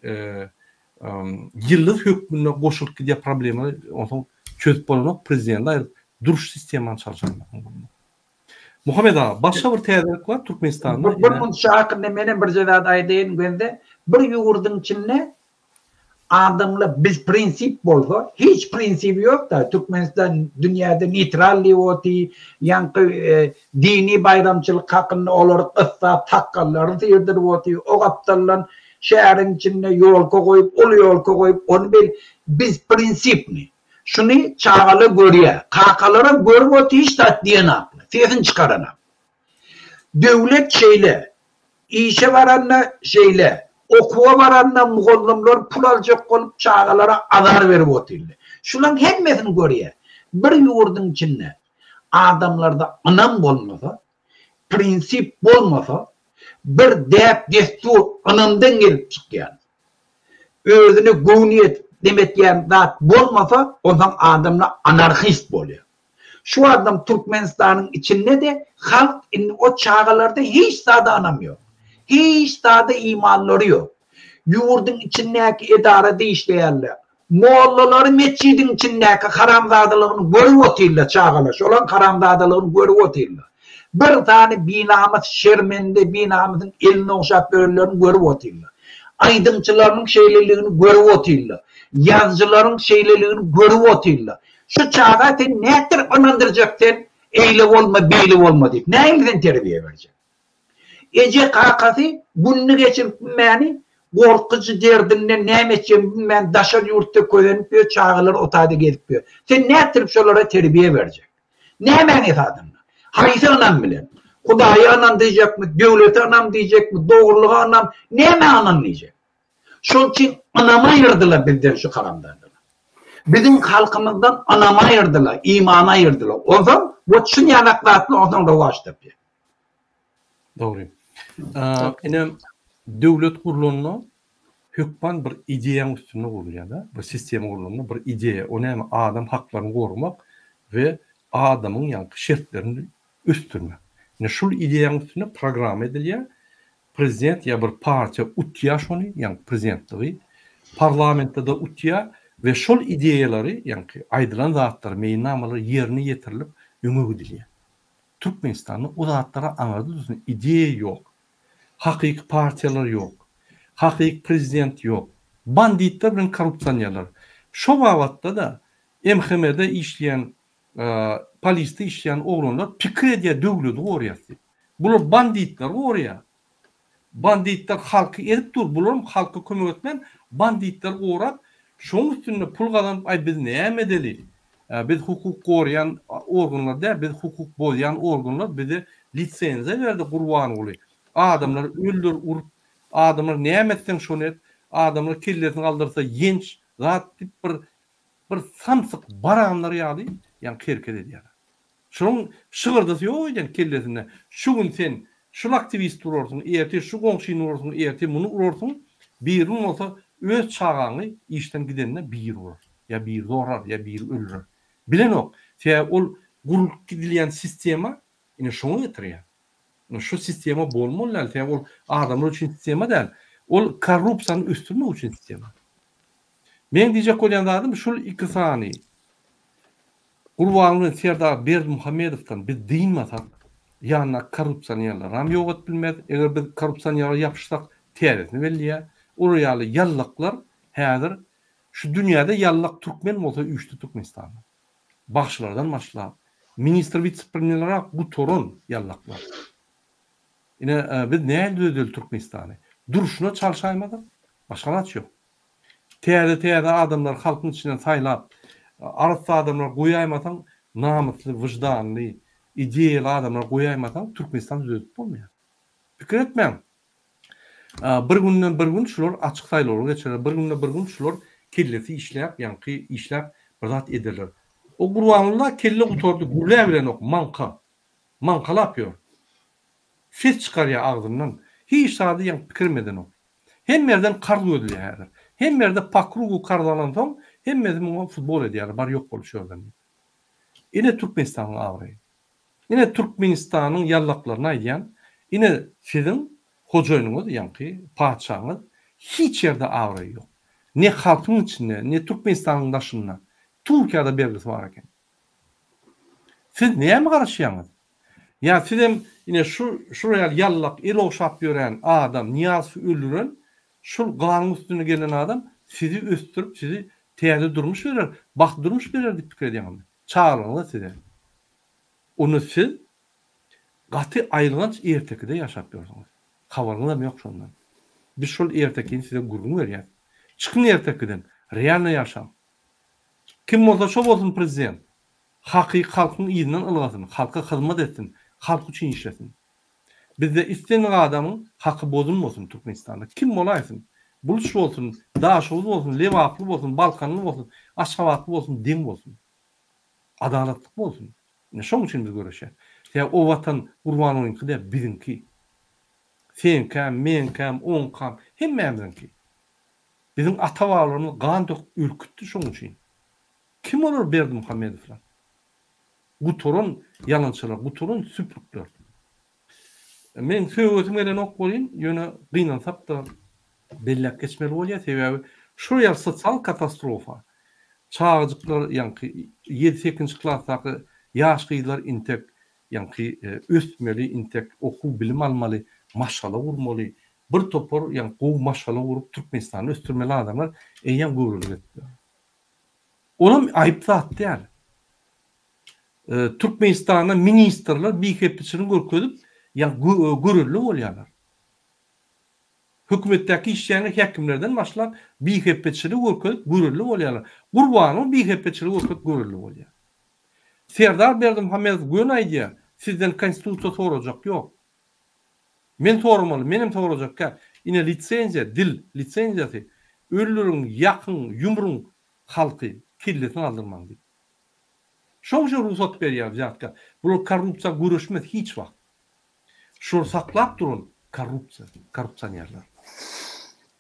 Speaker 1: ýyldyz hökmünde goşulyp gidýär problema, onsoň çözüp bolanok, prezidenti aýryp, duruş sistemany çalşyrmak. Muhammet aga, başga bir täzelik bar Türkmenistanda.
Speaker 3: Bir munça hakynda menem birje zat aýdaýyn Gözde. Bir ýurduň içinde Adamla biz prinsip bolsa hiç prinsibi ýok-da Türkmenistan dünýäde neýtral diýip oty ýaňky dini baýramçylyk hakynda olary gyssap sakgallaryny syrdyryp oty o gapdaldan şäheriň içinde ýolka goýup uly ýolka goýup ony bel biz prinsipni şuny çagalar görýä kakalaram görüp oty hiç zat diýenaklar sesini çykaranak döwlet şeýle Işe baranda şeýle, okuwa baranda mugallymlar pul aljak bolup çagalara azar berip otyrlar. Şulaň hemmesini görýär. Bir ýurduň içinde adamlarda ynam bolmasa, prinsip bolmasa, bir däp-dessur ynamdan gelip çykýan, özüne göwni ýetip demetýän zat bolmasa, onsoň adamlar anarhist bolýar. Şu adam Türkmenistanyň içinde-de halk indi o çagalarda hiç zada ynam ýok. Hiç zada imanlary ýok. Ýurduň içindäki edarada işleýänler, mollalary metjidiň içindäki haramzadalygyny görüp otyrlar çagalar, şolaň haramzadalygyny görüp otyrlar. Bir sany binamys şermende binamysyň elini ogşap ýörenlerini görüp otyrlar. Aýdymçylarynyň şeýleligini görüp otyrlar. Ýazyjylaryň şeýleligini görüp otyrlar. Şu çaga sen nätdirip ynandyrjak sen eýle bolma beýle bolma diýip nähili sen terbiýe berjek. Eje kakasy gününi geçirip bilmäni gorkyjy derdinden näme etjegini bilmän daşary ýurtda kösenip ýör çagalary o taýda gezip ýör. Sen nätdirip şolara terbiýe berjek. Nämäň esasynda? Haýsy ynam bilen? Hudaýa ynan diýjekmi, döwlete ynam diýjekmi, dogrulyga ynam, nämä ynan diýjek? Şol üçin ynamy aýyrdylar bizden şu haramzadalar. Biziň halkymyzdan ynamy aýyrdylar, imany aýyrdylar. Onsoň bu çyn ýanak zatlar onsoň rowaç tapýar.
Speaker 1: Dogry. Ine döwlet gurlanda hökman bir ideýaň üstünde gurulýar-da. Bir sistema gurlanda bir ideýa, o näme? Adam haklaryny goramak we adamyň ýaňky şertlerini ösdürmek. Ine şul ideýaň üstünde programma edilýär. Prezident ýa bir partiýa utýa şony, ýagny prezidentligi, parlamentde-de utýa we şol ideýalary, ýagny aýdylan zatlar, meýilnamalar ýerine ýetirilip öňe gidilýär. Türkmenistanda o zatlara aňyrda dursun ideýa ýok. Hakyky partiýalar ýok. Hakyky prezident ýok. Banditler bilen korrupsionerler. Şo babatda-da MHM-de işleýän polisde işleýän oglanlar pikir edýär döwledi gorýas diýip. Bular banditleri gorýar. Banditler halky ezip dur. Bularam halka kömek etmän banditleri gorap şoň üstünde pul gazanyp aý biz näme edeli. Biz hukuk gorýan organlar däl biz hukuk bozýan organlar bize lisenziýa berdi Gurbanguly. Adamlary öldür urup adamlar näme etseň şony et adamlar kellesini galdyrsa ýenç zat diýip bir Bir samsyk baranlar ýaly ýaňky hereket edýärler. Şonuň şygyrdysy ýok eken kellesinde. Şu gün sen şul aktiwisti urarsyň, ertir şu goňşyny urarsyň, ertir muny urarsyň, birigün bolsa öz çagaňy işden gidende biri urar, ýa biri zorlar, ýa biri öldürer. Bilenok. Sebäbi ol gurulyp gidilýän sistema ine şoňa getirýär. Ine şu sistema bolmaly däl. Sebäbi ol adamlar üçin sistema däl. Ol korrupsiýany ösdürmek üçin sistema. Meň diýjek bolýan zadym şul iki sany Gurbanguly bilen Serdar Berdimuhamedowdan biz dynmasak. Ýanyndaky korrupsionerleram ýok edip bilmez. Eger biz korrupsionere ýapyşsak, täzesini belleýär. Olar ýaly ýallaklar häzir şu dünýäde ýallak türkmen bolsa üýşdi Türkmenistanda. Bagşylardan başlap, ministr witse-premýerlere gutaran ýallaklar. Ine, biz nähili düzedeli Türkmenistany? Durşuna çalşaýmasak, başga alaç ýok. Täze-täze adamlary halkyň içinden saýlap, arassa adamlary goýaýmasaň, namysly, wyždanly, ideýaly adamlary goýaýmasaň, Türkmenistany düzedip bolmaýar. Pikir etmäň. Bir günden bir gün şular açyk saýlawlar geçirer, bir günde bir gün şular kellesi işläp, ýaňky işläp bir zat ederler. O Gurbangulla kelle gutardy, gürläbilenok, maňka. Maňkalap ýör. Ses çykarýar agzyndan. Hiç zady ýaňky pikirim edenok. Hemme ýerden karz gözleýär häzir. Hemme ýerde po krugu karz alansoň, hemmesi muňa futbol edýärler, bar ýok bol şu ýerden diýip. Ine Türkmenistanyň abraýy. Ine Türkmenistanyň ýallaklaryna aýdýan, ine siziň hojaýynyňyz, ýaňky patyşaňyz hiç ýerde abraýy ýok. Ne halkyň içinde, ne Türkmenistanyň daşynda. Türkiýede bergisi bar eken. Siz näme garaşýaňyz? Ýa sizem ine şu şular ýaly ýallak el ogşap ýören adam Nyýazowy öldüren şul ganyň üstüne gelen adam sizi ösdürip sizi täze durmuş berer bagtly durmuş berer diýip pikir edýäňizmi? Çagalaryňyza size. Onda siz gaty aýylganç ertekide ýaşap ýörsüňiz. Habaryňyzam ýok şondan. Biz şol ertekini size gürrüň berýäs. Çykyň ertekiden, realno ýaşaň. Kim bolsa şo bolsun prezident. Hakyky halkyň yzyndan ylgasyn, halka hyzmat etsin, halk üçin işlesin. Bizde islendik adamyň haky bozulmasyn Türkmenistanda. Kim bolaýsyn. Buluç bolsun, Daşoguz bolsun, Lebaply bolsun, Balkanly bolsun, Aşgabatly bolsun deň bolsun. Adalatlyk bolsun. Ine şoň üçin biz göreşýäs. Sebäbi o watan Gurbanowyňky däl, biziňki. Seňkäm, meňkäm, oňkam, hemmämiziňki. Biziň ata-babalarymyz gan döküp ürkütdi şoň üçin. Kim olar Berdimuhamedowlar? Gutaran ýalançylar, gutaran süprükler. Meň sögesim gelenok welin, ýöne gynansak-da belläp geçmeli bolýar, sebäbi şol ýaly sosial katastrofa, çagajyklar ýaňky ýedi-sekizinji klasdaky ýaş gyzlar intek ýaňky ösmeli, intek okuw bilim almaly, maşgala gurmaly, bir topar ýaňky gowy maşgala gurup Türkmenistany ösdürmeli adamlar eýýäm göwreli gezip ýör. Olam aýyp zat däl. Türkmenistanda ministrler bihepbeçiligini görkezip, ýa görelde bolýarlar. Hökümetdäki işleýänler häkimlerden başlap bihepbeçiligi görkezip görelde bolýarlar. Gurbanow bihepbeçiligi görkezip görelde bolýar. Serdar Berdimuhamedow göni aýdýar, sizden konstitusiýa sorajak ýok. Men soramaly, menem sorajakkä. Ine lisenziýa, dil lisenziýasy. Öldüriň, ýakyň, ýumruň halky, kellesini aldyrmaň diýip. Şoň üçin rugsat berýär wzýatka. Bular korrupsiýa göreşmez hiç wagt. Şulary saklap duran korrupsiýa, korrupsionerler.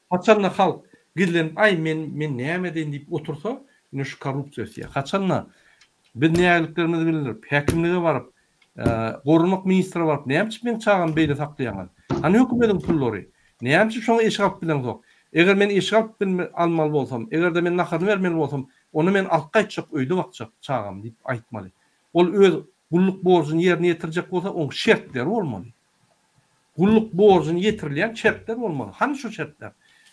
Speaker 1: Haçanda halk gizlenip aý men men näme edeýin diýip otursa, ine şu korrupsiýa ösýär. Haçanda biz nägiliklerimizi bildirip, häkimlige baryp, goranmak ministre baryp, näme üçin meň çagamy beýle saklaýaňyz? Hany hökümediň pullary? Näme üçin şoňa eşik alyp bileňzok? Eger men eşik alyp bilme almaly bolsam, eger-de men naharyny bermeli bolsam, onda men alyp gaýtjak, öýde bakjak çagamy diýip aýtmaly. Ol öz gulluk borjuny ýerine ýetirjek bolsa, oň şertleri bolmaly. Gulluk borjuny ýetirilýän şertler bolmaly. Hany şu şertler?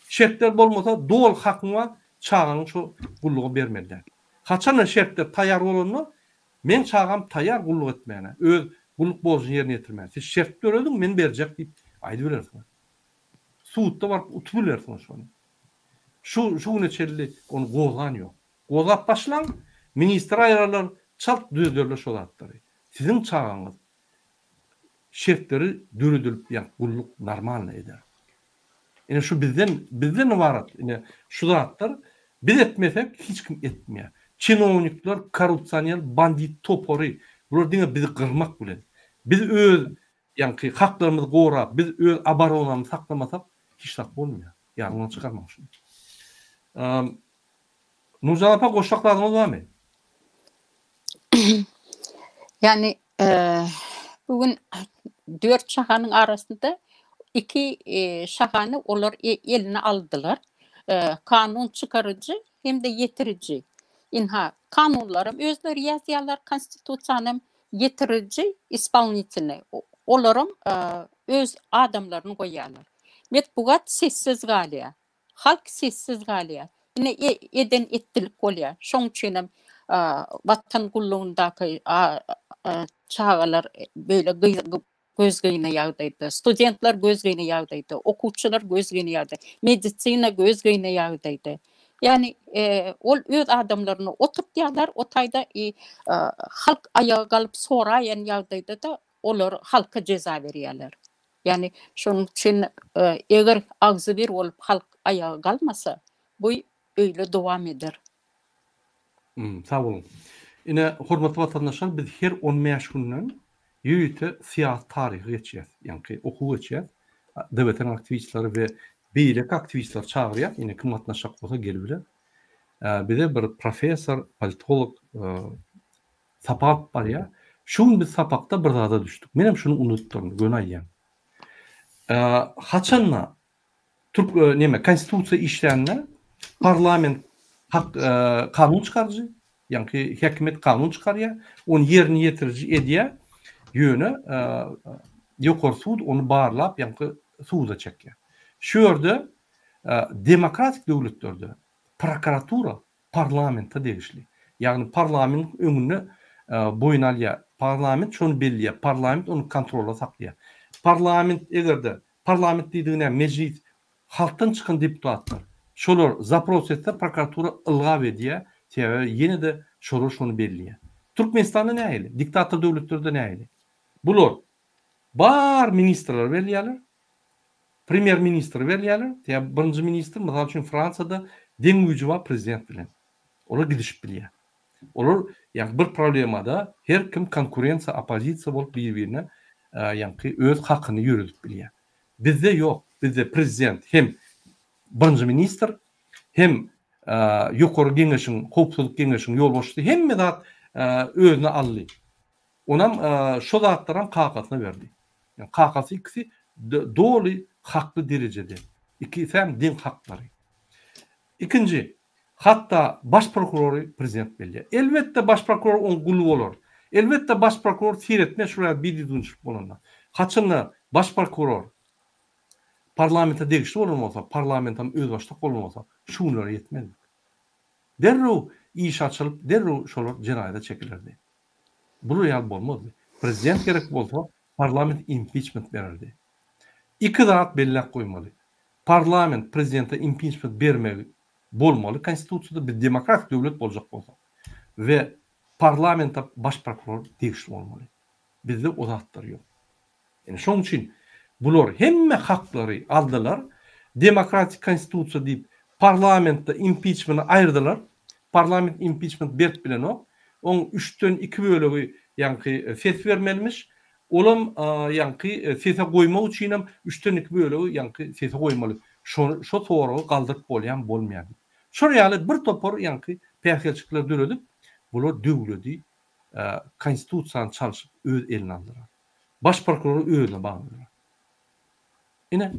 Speaker 1: Şertler bolmasa doly hakyň bar, çagaňy şo gulluga bermeli däl. Haçanda şertler taýýar bolanda, meň çagam taýýar gulluk etmäne, öz gulluk borjuny ýerine ýetirmäne. Siz şert dörediň, men berjek diýip aýdybilersiňiz. Sudda baryp utup bilersiňiz şony. Şu şu güne çenli ony gozgan ýok. Gozgap başlaň, ministr aýyrarlar, çalt düzederler şo zatlary. Siziň çagaňyz şertleri döredilip ýa gulluk normalny eder. Ine şu bizden bizden ybarat ine şu zatlar biz etmesek hiç kim etmeýär. Çinownikler korrupsioner bandit topary bular diňe bizi gyrmak bilen. Biz öz ýaňky haklarymyzy gorap biz öz oboronamyzy saklamasak hiç zat bolmaýar. Ýadyňdan çykarmaň şuny. Nurjan apa goşjak zadyňyz barmy?
Speaker 2: Ýani bu gün dört şahanyň arasynda iki şahany olar eline aldylar. Kanun çykaryjy hem-de ýetiriji. Ynha, kanunlaram özleri ýazýarlar, konstitusiýanam. Ýetiriji, ispolnitelnyý, olaram öz adamlaryny goýýarlar. Metbugat sessiz galýar. Halk sessiz galýar. Ine eden etdilik bolýar. Şoň üçinem Watan gullugyndaky çagalar beýle gözgyny ýagdaýda, studentler gözgyny ýagdaýda, okuwçylar gözgyny ýagdaýda, medisina gözgyny ýagdaýda. Ýagny ol öz adamlaryny oturtýarlar o taýda i halk aýaga galyp soraýan ýagdaýda-da olar halka jeza berýärler. Ýagny şonuň üçin eger agzybir bolup halk aýaga galmasa, bu öýle dowam eder.
Speaker 1: Sag boluň. Ine, hormatly watandaşlar, biz her on bäş günden ýörite syýasy taryhy geçýäs, ýaňky okuw geçýäs. DWT-niň aktiwistleri we beýleki aktiwistleri çagyrýas, ine kim gatnaşjak bolsa gelibiler. Bize bir professor, politolog sapak alyp barýar. Şu gün biz sapakda bir zada düşdük. Menem şuny unudypdyryn, göni aýdýan. Haçanda Türk neme konstitusiýa işlände parlament hak kanun çykaryjy, ýaňky häkimiýet kanun çykarýar, ony ýerine ýetiriji edýär. Ýöne ýokary sud ony barlap, ýaňky suda çekýär. Şu ýerde demokratik döwletlerde prokuratura parlamente degişli. Ýagny parlamentiň öňünde boýun alýar. Parlament şony belleýär. Parlament ony kontrolda saklaýar. Parlament eger-de, parlament diýdigi näme, mejlis, halkdan çykan deputatlar, şolar zapros etse prokuratura ylgap edýär, sebäbi ýene-de şolar şony belleýär. Türkmenistanda nähili? Diktator döwletlerde nähili? Bular bar ministrleri belleýärler, Premýer ministri berýärler. Ýa birinji ministr, mysal üçin, Fransiýada deň güýji bar prezident bilen. Olar gidişip bilýär. Olar ýa bir problemada her kim konkurensiýa, oppozisiýa bolup bir-birine ýaňky öz hakyny ýöredip bilýär. Bizde ýok. Bizde prezident hem birinji ministr, hem Ýokary geňeşiň, Howpsuzlyk geňeşiň ýolbaşçysy hemme zat özüne aldy. Onam şo zatlaram kakasyna berdi. Ýagny kakasy ikisi doly hakly derejede. Ikisem deň haklary. Ikinji, hatda baş prokurory prezident belleýär. Elbetde baş prokuror oň guly bolar. Elbetde baş prokuror seretmez şular ýaly bidüzgünçilik bolanda. Haçanda baş prokuror parlamente degişli bolan bolsa, parlamentem özbaşdak bolan bolsa şu günlere ýetmezdik. Derrew iş açylyp, derrew şolar jenaýata çekilerdi. Bular ýaly bolmazdy. Prezident gerek bolsa, parlament impiçment bererdi. Iki zat belläp goýmaly. Parlament prezidente impiçment bermegi bolmaly konstitusiýada, biz demokratik döwlet boljak bolsak. We parlamente baş prokuror degişli bolmaly. Bizde o zatlar ýok. Ine şoň üçin bular hemme haklary aldylar, demokratik konstitusiýa diýip parlamentde impiçmeni aýyrdylar. Parlament impiçment berip bilenok. Oň üçden iki bölegi ýaňky ses bermelimiş. Olam ýaňky sese goýmak üçinem üçden iki bölegi ýaňky sese goýmaly. Şo şo soragy galdyryp bolýamy bolmaýamy diýip. Şol ýaly bir topar ýaňky päsgelçilikler döredip bular döwledi konstitusiýany çalşyp öz eline aldylar. Baş prokurory özüne bagladylar. Ine,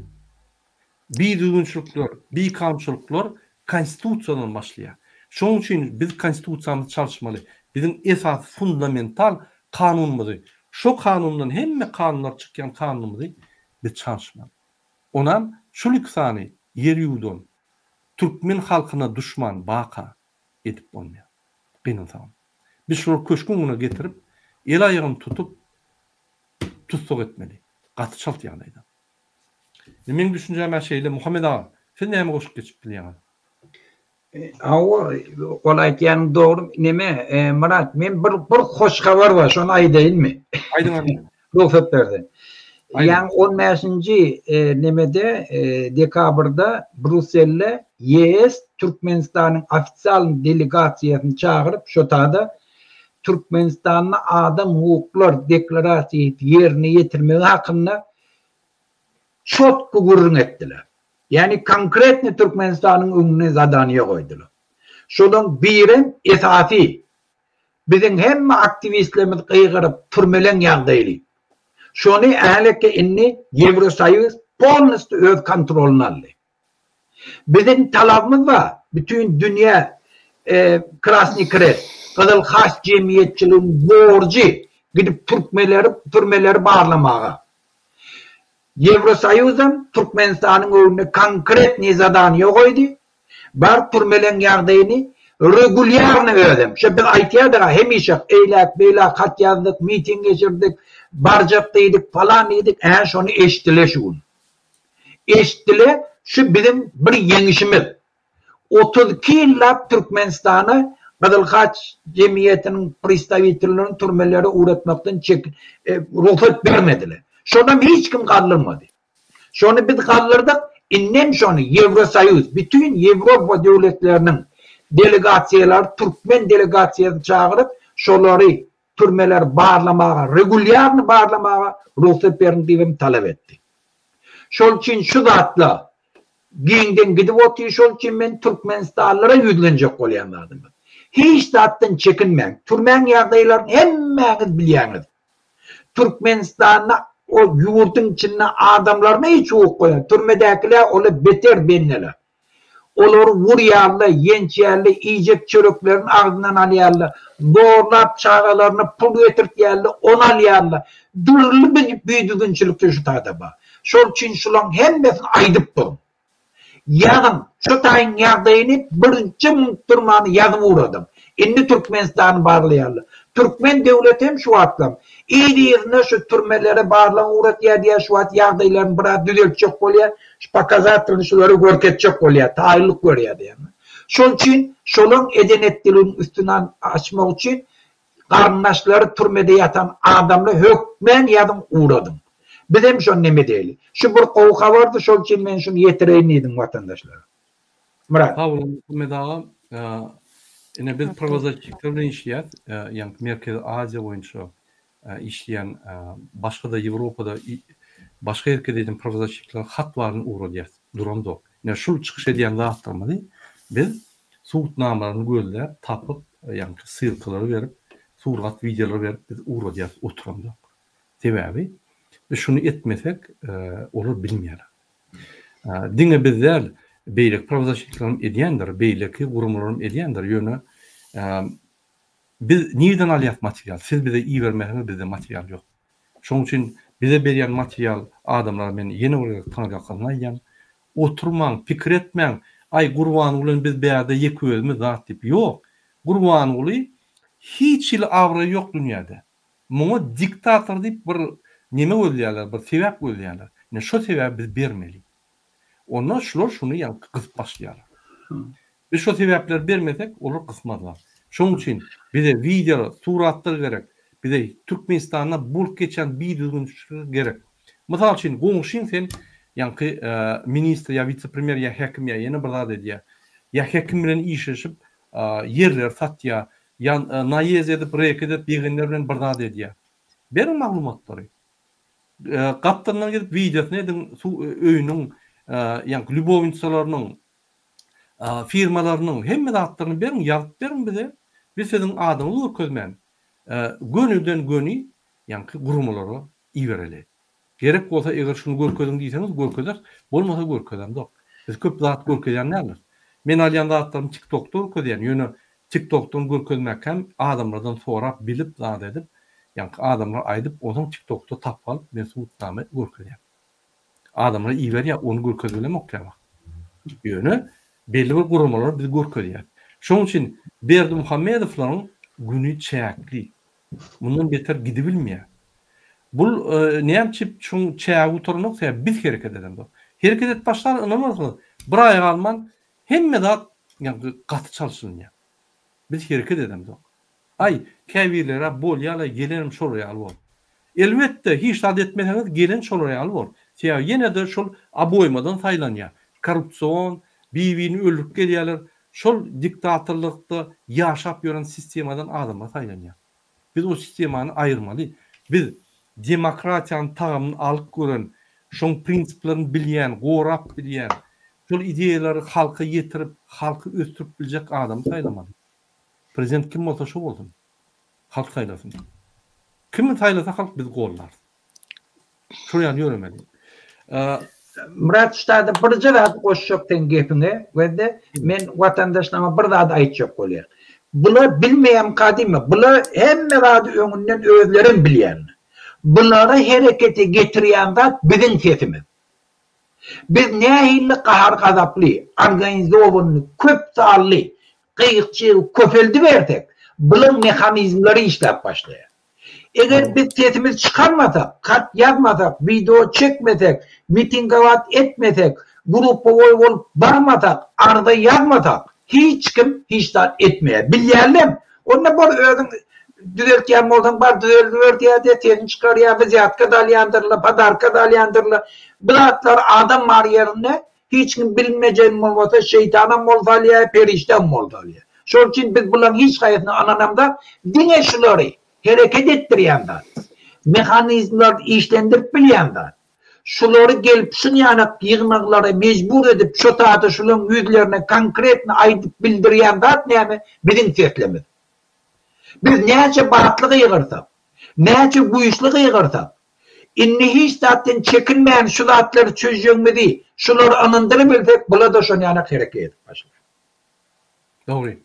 Speaker 1: bidüzgünçilikler, bikanunçylyklar konstitusiýadan başlaýar. Şonuň üçin biz konstitusiýamyzy çalyşmaly. Biziň esasy fundamental kanunymyzy, şo kanundan hemme kanunlar çykýan kanunymyzy biz çalyşmaly. Onam şul iki sany ýer ýuwdan türkmen halkyna duşman baka edip bolmaýar. Gynansagam. Biz şulary köşgüň öňüne getirip, el-aýagyny tutup, tussag etmeli. Gaty çalt ýagdaýda. Indi meň düşünjäm-ä şeýle, Muhammet aga, siz näme goşup geçip bilýäňiz?
Speaker 3: Hawa, ol aýtýanyň dogry. Neme, Myrat, men bir bir hoş habar bar, şony aýdaýynmy?
Speaker 1: Aýdyň aýdyň.
Speaker 3: Rugsat berseň. Ýaňy on bäşinji nemede dekabrda Brusselde YES Türkmenistanyň ofisial delegasiýasyny çagyryp şo tada Türkmenistanda adam hukuklar deklarasiýasy ýerine ýetirmegi hakynda çotky gürrüň etdiler. Ýagny konkretny Türkmenistanyň öňüne zadaniýa goýdular. Şolaň birem esasy Biziň hemme aktiwistlerimiz gygyryp türmeleň ýagdaýyny. Şony äleke indi Ýewrosoýuz polnostýu öz kontrolyna aldy. Biziň talabymyz bar, bütin dünýä Krasnyý Krest, Gyzyl Haç jemgyýetçiligiň borjy. Gidip türkmeleri, türmeleri barlamaga. Ýewrosoýuzam Türkmenistanyň öňünde konkretnyý zadaniýa goýdy. Bar türmeleň ýagdaýyny regulýarny özem. Şo biz aýtýardyk-a hemişe eýläk beýläk hat ýazdyk, miting geçirdik, barjak diýdik, palan diýdik, ä şony eşitdile şu gün. Eşitdile şu biziň bir ýeňişimiz. 32 ýyllap Türkmenistana Gyzyl Haç jemgyýetiniň pristawitellerini türmelere ugratmakdan çek rugsat bermediler. Şonam hiç kim galdyrmady. Şony biz galdyrdyk, indem şony Ýewrosoýuz, bütin Ýewropa döwletleriniň delegasiýalary türkmen delegasiýasyny çagyryp, şolary türmeleri barlamaga, regulýarny barlamaga rugsat beriň diýip hem talap etdi. Şol üçin şu zatlar giňden gidip otyr, şol üçin men türkmenistanlylara ýüzlenjek bolýan zadymyz. Hiç zatdan çekinmäň, türmäň ýagdaýlaryny hemmäňiz bilýäňiz. Türkmenistanda o ýurduň içinde adamlaryna hiç hukuk goýan, türmedäkiler ola beter bendeler. Olary urýarlar, ýençýärler, iýjek çöreklerini agzyndan alýarlar, zorlap çagalaryna pul getirtýärler, ony alýarlar. Dürli bidüzgünçilikde şu taýda bar. Şol üçin şulaň hemmesini aýdyp duruň. Ýazyň, şu taýyň ýagdaýyny birinji munt durmany ýazyp ugradyň. Indi Türkmenistany barlaýarlar. Türkmen döwleti hem şu wagtlam yzy-yzyna şu türmelere barlag ugratýar diýýär, şu wagt ýagdaýlaryny biraz düzeltjek bolýar, şu pokazatelny şulara görkezjek bolýar, taýynlyk görýär diýýär. Şol üçin şolaň eden-etdiliginiň üstüni açmak üçin Garyndaşlary türmede ýatan adamlar hökmän ýazyň ugradyň. Bizem şony neme edeýli. Şu bir gowy habardy şol üçin men şuny ýetireýin diýdim watandaşlara. Myrat.
Speaker 1: Sag boluň Muhammet aga. Ine biz prawozasçikler bilen işleýäs. Ýaňky Merkezi Aziýa boýunça işleýän başga-da Ýewropada başga ýerkede edýän prawozasçiklere hat baryny ugradýas. Duramzok. Ine şul çykyş edýän zatlarymyzy biz Subutnamalaryny gözläp, tapyp, ýaňky ssylkalary berip, surat, wideolary berip biz ugradýarys, oturamzok. Sebäbi biz şuny etmesek, olar bilmeýärler. Diňe biz däl, beýleki prawozasşitler hem edýändir, beýleki guramalar hem edýändir, ýöne biz nireden alýas material? Siz bize ibermeseňiz bizde material ýok. Şonuň üçin bize berýän material adamlara men ýene bir gezek taňryýalkasyn aýdýan, Oturmaň, pikir etmäň, aý Gurbanguly bilen biz bärde ýeke özümiz zat diýip. Ýok. Gurbanguly hiç hili abraýy ýok dünýäde. Muňa diktator diýip bir neme gözleýärler, bir sebäp gözleýärler. Ine şo sebäbi biz bermeli. Onda şular şuny ýaňky gysyp başlaýarlar. Biz şo sebäpleri bermesek, olar gysmazlar. Şonuň üçin bize wideo, suratlar gerek. Bize Türkmenistanda bolup geçýän bidüzgünçilikler gerek. Mysal üçin, goňşyň sen ýaňky ministr ýa wise-premýer ýa häkim ýa ýene bir zat edýär. Ýa häkim bilen işleşip ýerleri satýar, ýa naýez edip, reket edip ýegenler bilen bir zat edýär. Beriň maglumatlary. Gapdalyndan gidip wideosyny ediň öýüniň ýaňky lýubownicalarynyň, firmalarynyň hemme zatlaryny beriň, ýazyp beriň bize. Biz siziň adyňyzy görkezmän, gönüden-göni ýaňky guramalara ibereli. Gerek bolsa eger şuny görkeziň diýseňiz görkezeris, bolmasa görkezemzok. Biz köp zat görkezýän däldiris. Men alýan zatlarymy TikTokda görkezýän, ýöne TikTokdan görkezmäkäm adamlardan sorap bilip zat edip, ýaňky adamlar aýdyp onsoň TikTokda tapyp alyp men subutnama görkezýän. Adamlar iberýär ony görkezip bilemok käwagt. Ýöne belli bir guramalar biz görkezýäris. Şonuň üçin Berdimuhamedowlaryň güni çäkli. Mundan beter gidibilmeýär. Bul näme üçin şuň çägi gutaranok sebäbi biz hereket edemzok. Hereket edip başlar ynanarsyňyz bir aý galman hemme zat ýaňky gaty çalşylynýar. Biz hereket edemzok. Aý käbirleri-ä bolýa-la gelenem şolar ýaly bor. Elbetde hiç zat etmeseňiz gelen şolar ýaly bor. Sebäbi ýene-de şol oboýmadan saýlanýar. Korrupsion, bir-birini öldürip gelýärler. Şol diktatorlykda ýaşap ýören sistemadan adamlar saýlanýar. Biz o sistemany aýyrmaly. Biz demokratiýanyň tagamyny alyp gören, şoň prinsiplerini bilýän, gorap bilýän, şol ideýalary halka ýetirip, halky ösdürip biljek adamy saýlamaly. Prezident kim bolsa şo bolsun. Halk saýlasyn. Kimi saýlasa halk biz gollarys. Şol ýaly ýöremeli.
Speaker 3: Myrat ştada birje zat goşjak seň gepiňe we-de men watandaşlaryma bir zat aýtjak bolýan. Bular bilmeýänka diýme, bular hemme zady öňünden özlerem bilýänler. Bulary herekete getirýän zat biziň sesimiz. Biz nähili gahar-gazaply, organizowanyny, köp sanly gyýyk-çygy köpeldibersek, bulaň mehanizmleri işläp başlaýar. Eger biz sesimizi çykarmasak, hat ýazmasak, wideo çekmesek, mitingować etmesek, gruppawoý bolup barmasak, arza ýazmasak, hiç kim hiç zat etmeýär. Bilýärlerem. Onda bor özüň düzeltýän bolsaň bar düzeldiber diýýär-de, sesini çykarýar, wzýatka-da alýandyrlar, podarka-da alýandyrlar. Bu zatlar adam bar ýerinde hiç kim bilmejegini bolmasa şeýtanam bolsa alýar, perişdäm bolsa alýar. Şol üçin biz bularyň hiç haýsyna ynanamzok, diňe şulary hereket etdirýän zat, mehanizmleri işlendirip bilýän zat. Şulary gelip şunýanak ýygnaglara mejbur edip şo zady şulaň ýüzlerine konkretno aýdyp bildirýän zat näme? Biziň seslerimiz. Biz näçe batly gygyrsak, näçe güýçli gygyrsak, indi hiç zatdan çekinmän şu zatlary çözjegimizi şulary ynandyrybilsek bular-da şonýanak hereket edip başlar.
Speaker 1: Dogry.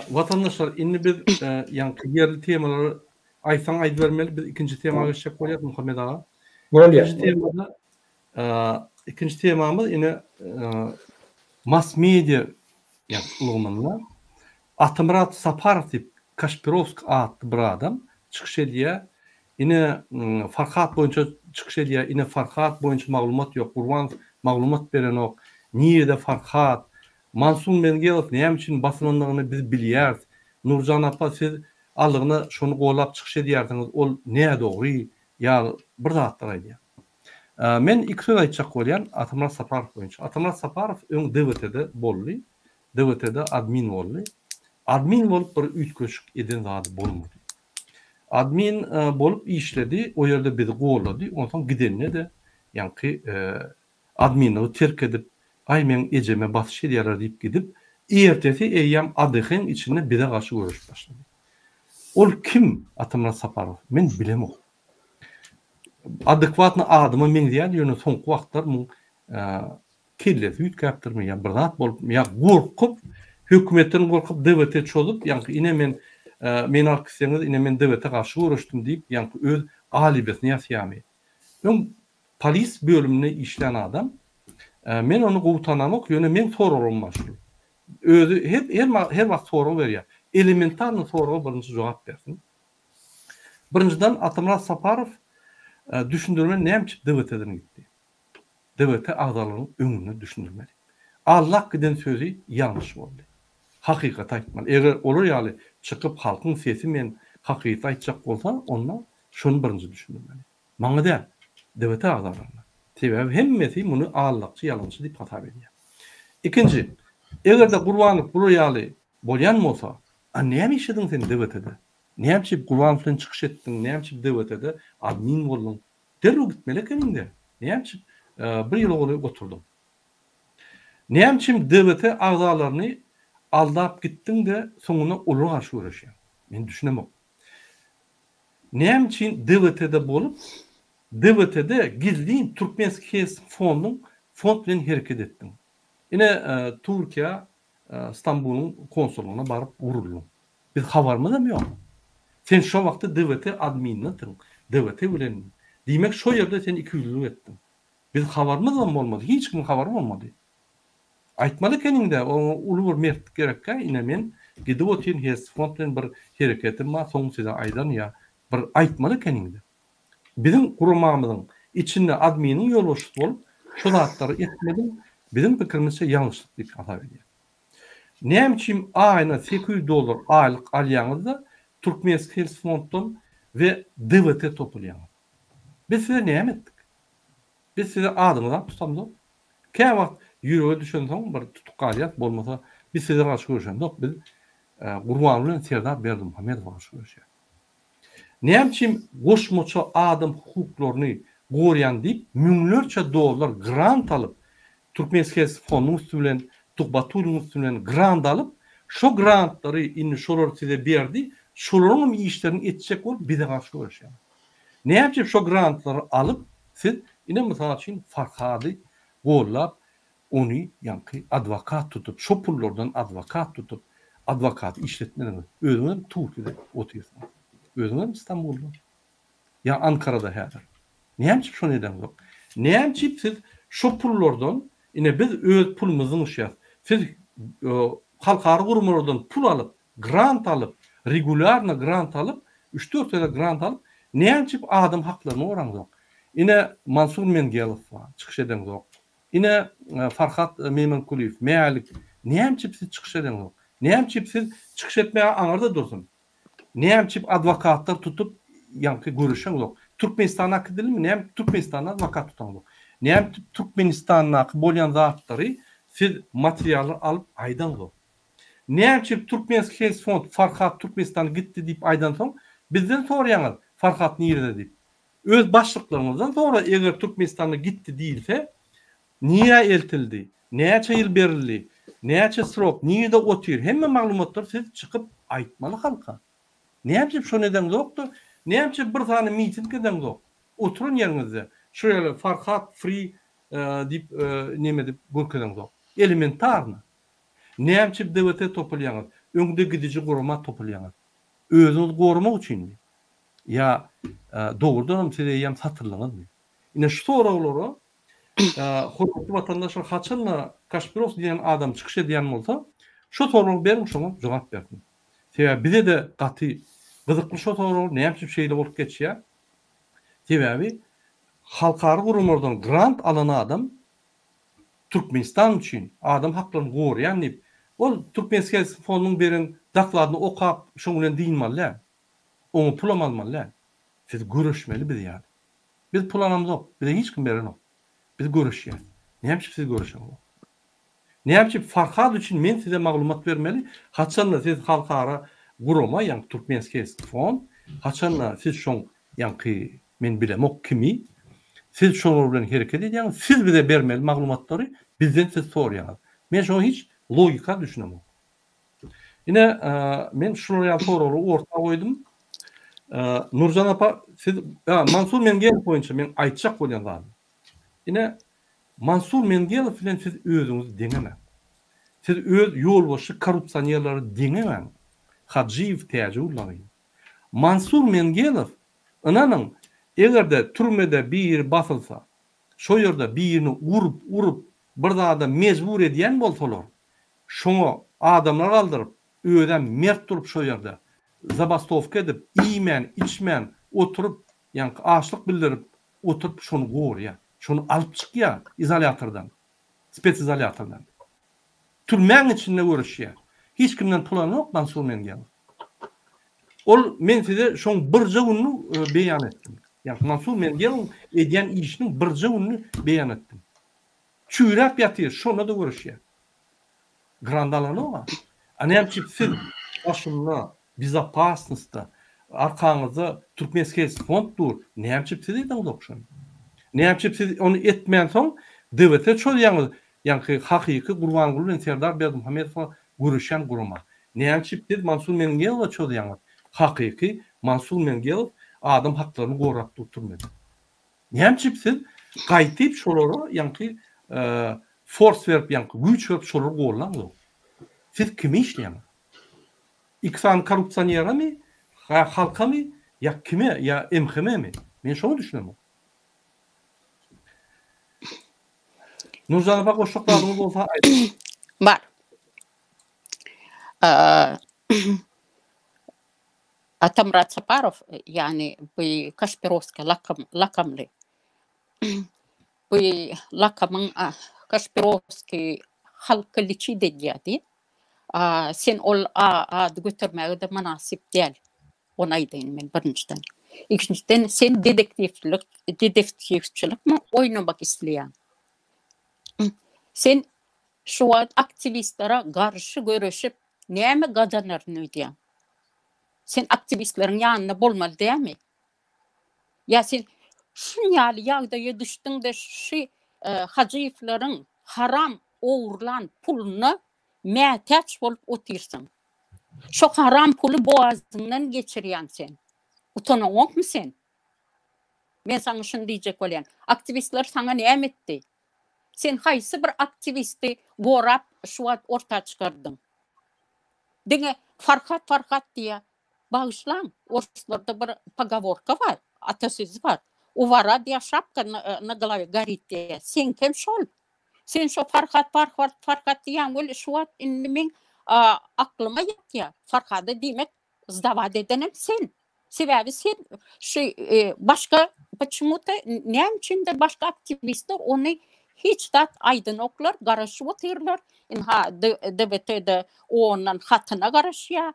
Speaker 1: Watandaşlar, indi biz ýaňky ýerli temalary aýtsaň aýdybermeli, biz ikinji tema geçjek bolýas Muhammet aga.
Speaker 3: Bolýar.
Speaker 1: Ikinji temada ikinji temamyz ine mass media ulgamynda Atamyrat Saparow diýip Kaşpirowsk atly bir adam çykyş edýär. Ine Farhat boýunça çykyş edýär, ine Farhat boýunça maglumat ýok, Gurbanow maglumat berenok, nirede Farhat, Mansur Mengelow näme üçin basylandygyny biz bilýäris. Nurjan apa siz aldygyna şony golap çykyş edýärsiňiz ol nädogry ýaly bir zatlar aýdýar. Men iki söz aýtjak bolýan Atamyrat Saparow boýunça. Atamyrat Saparow öň DWT-de boldy. DWT-de admin boldy. Admin bolup bir üýtgeşik eden zady bolmady. Admin bolup işledi, o ýerde bizi gollady, onsoň gidende-de ýaňky adminligi terk edip, aý meň ejeme basyş edýärler diýip gidip, ertesi eýýäm ADH-iň içinde bize garşy göreşip başlady. Ol kim Atamyrat Saparow? Men bilemok. Adekwatny adama meňzeýär, ýöne soňky wagtlar muň kellesi üýtgäpdirmi ýa bir zat bolupmy ýa gorkup, hökümetden gorkup DWT çozup, ýaňky ine men meni alyp gitseňiz ine men DWT garşy göreşdim diýip, ýaňky öz alibisini ýasýarmy? Öň Polis bölüminde işlän adam. Men ony gowy tanamok, ýöne meň soragym bar şul. Özi her her her wagt sorag berýär. Elementarny soraga birinji jogap bersin. Birinjiden Atamyrat Saparow düşündirmeli näme üçin DWT-den gitdi. DWT agzalaryň öňünde düşündirmeli. Allak giden sözi ýalňyş boldy. Hakykaty aýtmaly. Eger olar ýaly çykyp halkyň sesi men hakykaty aýtjak bolsa onda şony birinji düşündirmeli. Maňa däl, DWT agzalaryna. Sebäbi hemmesi muny allakçy, ýalançy diýip hasap edýär. Ikinji, eger-de Gurbanow bular ýaly bolýan bolsa, a näme işlediň sen DWT-de? Näme üçin Gurbanow bilen çykyş etdiň, näme üçin DWT-de admin bolduň? Derrew gitmeli ekeniň-dä. Näme üçin bir ýyla golaý oturdyň? Näme üçin DWT agzalaryny aldap gitdiň-de, soňunda olara garşy göreşýäň? Men düşünemok. Näme üçin DWT-de bolup, DWT-de gizlin Türkmenski Health fonduň fond bilen hereket etdiň? Ine Türkiýä Stambulyň konsullygyna baryp uruldyň. Biz habarymyzam ýok. Sen şo wagtda DWT adminidiň, DWT bilendiň. Diýmek şo ýerde sen ikiýüzlülik etdiň. Biz habarymyzam bolmady, hiç kimiň habary bolmady. Aýtmaly ekeniňdä, oňa uly bir mertlik gerekkä, ine men gidip otyryn Health Fond bilen bir hereketim bar, soň size aýdaryn ýa bir aýtmaly ekeniňdä. Biziň guramamyzyň içinde adminiň ýolbaşçysy bolup şo zatlary etmediň, biziň pikirimizçe ýalňyşlyk diýip hasap edýän. Näme üçin aýyna 800 dollar aýlyk alýaňyzda Türkmenski Health Fonddan we DWT topulýaňyz? Biz size näme etdik? Biz size adyňyzam tutamzok. Käwagt ýürege düşensoň bir tutup galýas, bolmasa biz size garşy göreşemzok, biz Gurbanguly bilen Serdar Berdimuhamedowa garşy göreşýäs. Näme üçin goşmaça adam hukuklaryny gorýan diýip müňlerçe dollar grant alyp Türkmenskes fonduň üsti bilen Tuhbatullin üsti bilen grant alyp şo grantlary indi şolar size berdi şolaryňam işlerini etjek bolup bize garşy göreşýäňiz. Näme üçin şo grantlary alyp siz ine mysal üçin Farhady gollap ony ýaňky adwokat tutup şo pullardan adwokat tutup. adwokat işletmediňiz? Özüňizem Türkiýede otyrsyňyz. Özüňizem Stambulda. Ýa Ankarada häzir. Näme üçin şony edeňzok? Näme üçin siz şo pullardan, ine biz öz pulumyzy zyňyşýas. Siz halkara guramalardan pul alyp, grant alyp, regulýarno grant alyp, üç-dört gezek grant alyp, näme üçin adam haklaryny goraňzok? Ine Mansur Mengelow bar, çykyş edeňzok. Ine Farhat Meýmenkulyýew, Mälik, näme üçin siz çykyş edeňzok? Näme üçin siz çykyş etmäge aňyrda dursun? Näme üçin adwokatlar tutup ýaňky göreşeňzok? Türkmenistana äkidilmi? Näme Türkmenistanda adwokat tutaňzok? Näme üçin Türkmenistandaky bolýan zatlary siz materiallar alyp aýdaňzok? Näme üçin Türkmenski Health Fond Farhat Türkmenistana gitdi diýip aýdansoň bizden soraýaňyz Farhat nirede diýip? Öz başlyklaryňyzdan sora eger Türkmenistana gitdi diýilse nirä eltildi, näçe ýyl berildi, näçe srok, nirede otyr hemme maglumatlary siz çykyp aýtmaly halka. Näme üçin şony edeňzokda, näme üçin bir sany miting edeňzok oturan ýeriňizde şu ýere Farhat free diýip neme edip görkezeňzok. Elementarno. Näme üçin DWT topulýaňyz? Öňde gidiji gurama topulýaňyz. Özüňizi goramak üçinmi? Ýa dogrudanam siz eýýäm satyldyňyzmy? Ine şu soraglara hormatly watandaşlar haçanda Kaşpirow diýen adam çykyş edýän bolsa, şu soragy beriň şoňa jogap bersin. Sebäbi bize-de gaty gyzykly şo sorag, näme üçin şeýle bolup geçýär? Sebäbi halkara guramalardan grant alan adam Türkmenistan üçin adam haklaryny goraýan diýip, ol Türkmenskiý fonduň beren dokladyny okap şoň bilen dynmaly däl. Oňa pulam almaly däl. Siz göreşmeli biz ýaly. Biz pul alamzok, bize hiç kim berenok. Biz göreşýäs. Näme üçin siz göreşeňzok? Näme üçin Farhad üçin men size maglumat bermeli? Haçanda siz halkara gurama, ýagny Türkmenskiý fond, haçanda siz şoň ýaňky men bilemok kimi, siz şolar bilen hereket edýäňiz, siz bize bermeli maglumatlary bizden siz soraýaňyz. Men şoňa hiç logika düşünemok. Ine, men şular ýaly soraglary orta goýdum. Nurjan apa, siz Mansur Mengelow boýunça men aýtjak bolýan zadym. Ine, Mansur Mengelow bilen siz özüňizi deňemäň. Siz öz ýolbaşçy korrupsionerleri deňemäň. Hajyýew Täjigullaýew. Mansur Mengelow, ynanyň, eger-de türmede biri basylsa, şo ýerde birini urup, urup, bir zada mejbur edýän bolsalar, Şoňa adamlar galdyryp, özem mert durup şo ýerde, zabastowka edip, iýmän, içmän oturyp, ýaňky açlyk bildirip oturyp şony gorýar. Şony alyp çykýar izolýatordan, spesizolýatordan. Türmäň içinde göreşýär. Hiç kimden pul alanok Mansur Mengelow. Ol men size şoň birje gününi beýan etdim. Ýagny Mansur Mengelowyň edýän işiniň birje gününi beýan etdim. Çüýräp ýatyr, şonda-da göreşýär. Grant alanok-a. A näme üçin siz başynda, bezopasnostda, arkaňyzda Türkmenselfond dur, näme üçin siz edeňzok şony? Näme üçin siz ony etmänsoň DWT çozýaňyz, ýaňky hakyky Gurbanguly bilen Serdar Berdimuhamedowa göreşýän gurama. Näme üçin siz Mansur Mengelowa çozýaňyz, hakyky Mansur Mengelow adam haklaryny gorap dur türmede. Näme üçin siz gaýtyp şolara ýaňky fors berip ýaňky güýç berip şolary gollaňzok? Siz kime işleýäňiz? Iki sany korrupsioneremi, ýa halkamy, ýa kime, ýa MHM-mi? Men şoňa düşünemok. Nurjan apa goşjak zadyňyz bolsa aýdyň.
Speaker 2: Bar. Atamyrat Saparow, ýagny bu Kaşpirowskiý lakam lakamly. Bu lakamyň Kaşpirowskiý halka liçit edýär diýip. Sen ol ady götermäge-de mynasyp däl. Ony aýdaýyn men birinjiden. Ikinjiden sen dedektiwçilik dedektiwçilikmi oýnamak isleýäň? Sen şu wagt aktiwistlere garşy göreşip Näme gazanaryn öýdýäň? Sen aktiwistleriň ýanynda bolmaly dälmi? Ýa sen şun ýaly ýagdaýa düşdüň-de şy Hajyýewleriň haram ogurlan puluna mätäç bolup otyrsyň. Şo haram puly bogazyňdan geçirýäň sen. Utanaňokmy sen? Men saňa şuny diýjek bolýan. Aktiwistler saňa näme etdi? Sen haýsy bir aktiwisti gorap şu wagt orta çykardyň? Diňe Farhat Farhat diýýär. Bagyşlaň, orslarda bir pogoworka bar, atasözi bar. U wora diýýär şapka na galawe gorit diýýär. Seňkem şol. Sen şo Farhat Farhat Farhat diýýäň weli şu wagt indi meň aklyma ýatýar. Farhada diýmek sdawat edenem sen. Sebäbi sen şu başga почему-то näme üçindir başga aktiwistler ony hiç zat aýdanoklar, garaşyp otyrlar. Ynha DBT-de ondan hatyna garaşýar.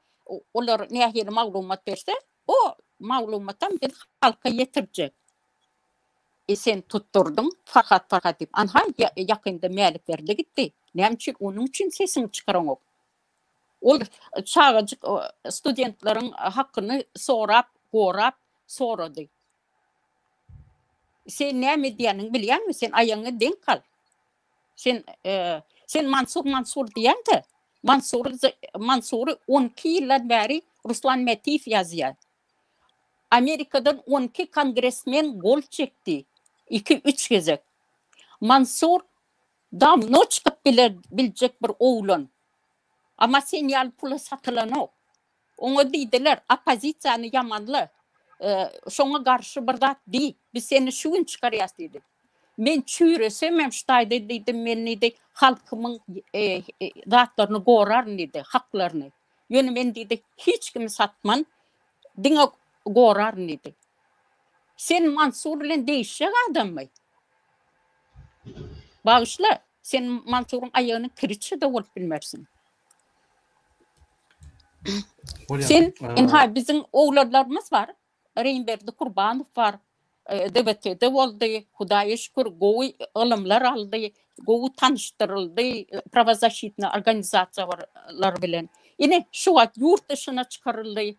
Speaker 2: Olar nähili maglumat berse, o maglumatam biz halka ýetirjek. E sen tutdurdyň Farhat Farhat diýip. Anha ýakynda Mälikberdi gitdi. Näme üçin onuň üçin sesiňi çykaraňok? Ol çagajyk studentleriň hakyny sorap, gorap sorady. Sen näme edýäniňi bilýäňmi? Sen aýagyňa deň gal. Sen sen Mansur Mansur diýýäň-de, Mansury Mansury 12 ýyldan bäri Ruslan Mätiýew ýazýar. Amerikadan 12 kongresmen gol çekdi. 2-3 gezek. Mansur dawno çykyp biler biljek bir oglan. Amma sen ýaly pula satylanok. Oňa diýdiler, oppozisiýany ýamanla, şoňa garşy bir zat diý, biz seni şu gün çykarýas diýdi. Men çüýresemem şu taýda diýdi, men diýdi, halkymyň zatlaryny goraryn diýdi, haklaryny. Ýöne men diýdi, hiç kimi satman, diňe goraryn diýdi. Sen Mansur bilen degişjek adammy? Bagyşla, sen Mansuryň aýagynyň kiriçi-de bolup bilmersiň. Sen ynha biziň oglanlarymyz bar. Reýimberdi Kurbanow bar. DBT-de boldy. Hudaýa şükür gowy ylymlar aldy, gowy tanyşdyryldy prawozaşitnyý organizasiýalar bilen. Ine şu wagt ýurt dyşyna çykaryldy.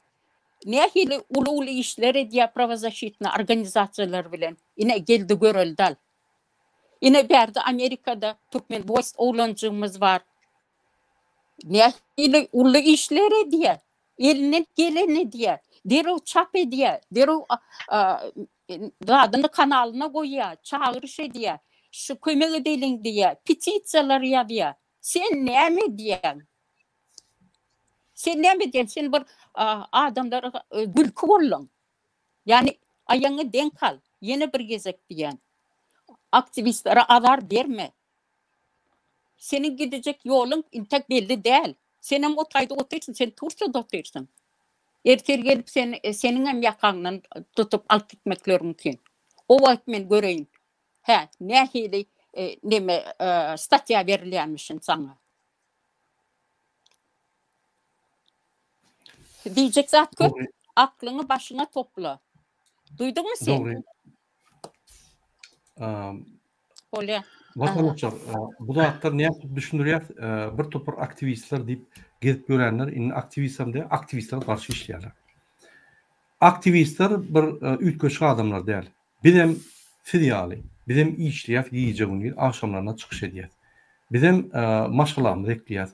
Speaker 2: Nähili uly-uly işler edýär prawozaşitnyý organizasiýalar bilen. Ine geldi göreldi al. Ine bärde Amerikada Türkmen Voice oglanjygymyz bar. Nähili uly işler edýär. Elinden geleni edýär. Derrew çap edýär. Derrew zadyny kanalyna goýýar, çagyryş edýär. Şu kömek edeliň diýýär, petisiýalar ýazýar. Sen näme edýäň? Sen näme edýäň? Sen bir adamlara gülki bolduň. Ýagny aýagyňy deň al. Ýene bir gezek diýýän. Aktiwistlere azar berme. Seniň gidejek ýoluň intek belli däl. Senem o taýda otyrsyň, sen Tursiýada otyrsyň. Ertir gelip sen seniňem ýakaňdan tutup alyp gitmekleri mümkin. O wagt men göreýin. Hä, nähili neme statýa berilýänmişin saňa. Diýjek zat köp. Aklyňy başyňa topla. Duýduňmy sen?
Speaker 1: Dogry.
Speaker 2: Bolýar.
Speaker 1: Watandaşlar, bu zatlar nädip düşündirýär? Bir topar aktiwistler diýip gezip ýörenler indi aktiwistem däl, aktiwistlere garşy işleýärler. Aktiwistler bir üýtgeşik adamlar däl. Bizem siz ýaly, bizem işleýäs gije-gündiz, agşamlaryna çykyş edýäs. Bizem maşgalamyzy ekleýäs.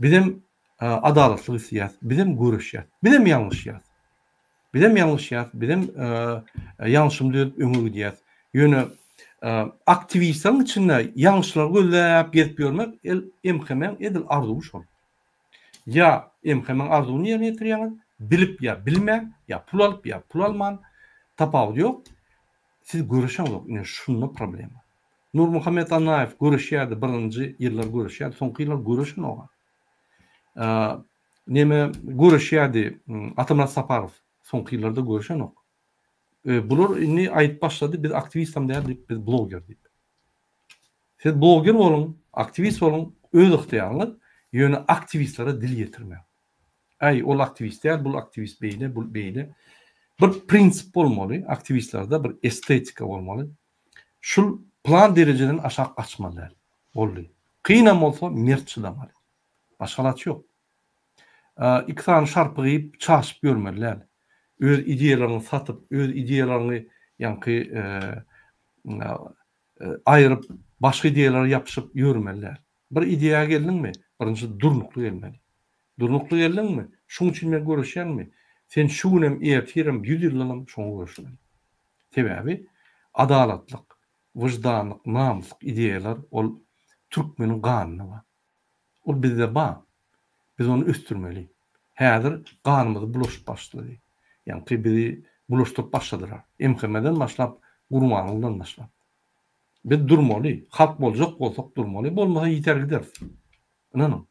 Speaker 1: Bizem adalatlyk isleýäs, bizem göreşýäs. Bizem ýalňyşýas. Bizem ýalňyşýas, bizem ýalňyşymyzy düzedip öňe gidýäs. Ýöne aktiwistleriň içinde ýalňyşlary gözläp gezip ýörmek el MHM-iň edil arzuwy şol. Ýa MHM-iň arzuwyny ýerine ýetirýäňiz, bilip ýa bilmän, ýa pul alyp ýa pul alman, tapawudy ýok. Siz göreşeňzok, ine şunda problema. Nurmuhammet Annaýew göreşýärdi, birinji ýyllar göreşýärdi, soňky ýyllar göreşenok-a. Neme göreşýärdi Atamyrat Saparow soňky ýyllarda göreşenok. Bular indi aýdyp başlady biz aktiwistam däl diýip biz bloger diýip. Siz bloger boluň, aktiwist boluň öz ygtyýaryňyz, ýöne aktiwistlere dil ýetirmäň. Äý ol aktiwist däl, bul aktiwist beýle, bul beýle. Bir prinsip bolmaly, aktiwistlerde bir estetika bolmaly. Şul plan derejeden aşak gaçmaly däl. Boldy. Kynam bolsa mert çydamaly. Başga alaç ýok. Iki sany şarpyk iýip, çaşyp ýörmeli däl. Öz ideýalaryňy satyp, öz ideýalaryňy ýaňky aýryp, başga ideýalara ýapyşyp ýörmeli däl. Bir ideýa geldiňmi, birinji durnukly gelmeli. Durnukly geldiňmi, şuň üçin men göreşýänmi, sen şu günem, ertirem, ýüz ýyldanam şoňa göreşmeli. Sebäbi adalatlyk, wyždanlyk, namyslyk ideýalar ol türkmeniň ganynda bar. Ol bizde bar. Biz ony ösdürmeli. Häzir ganymyzy bulaşyp başlady. Ýaňky bizi bulaşdyryp başladylar. MHM-den başlap, Gurbangulydan başlap. Biz durmaly. Halk boljak bolsak durmaly. Bolmasa ýiter gideris. Ynanyň.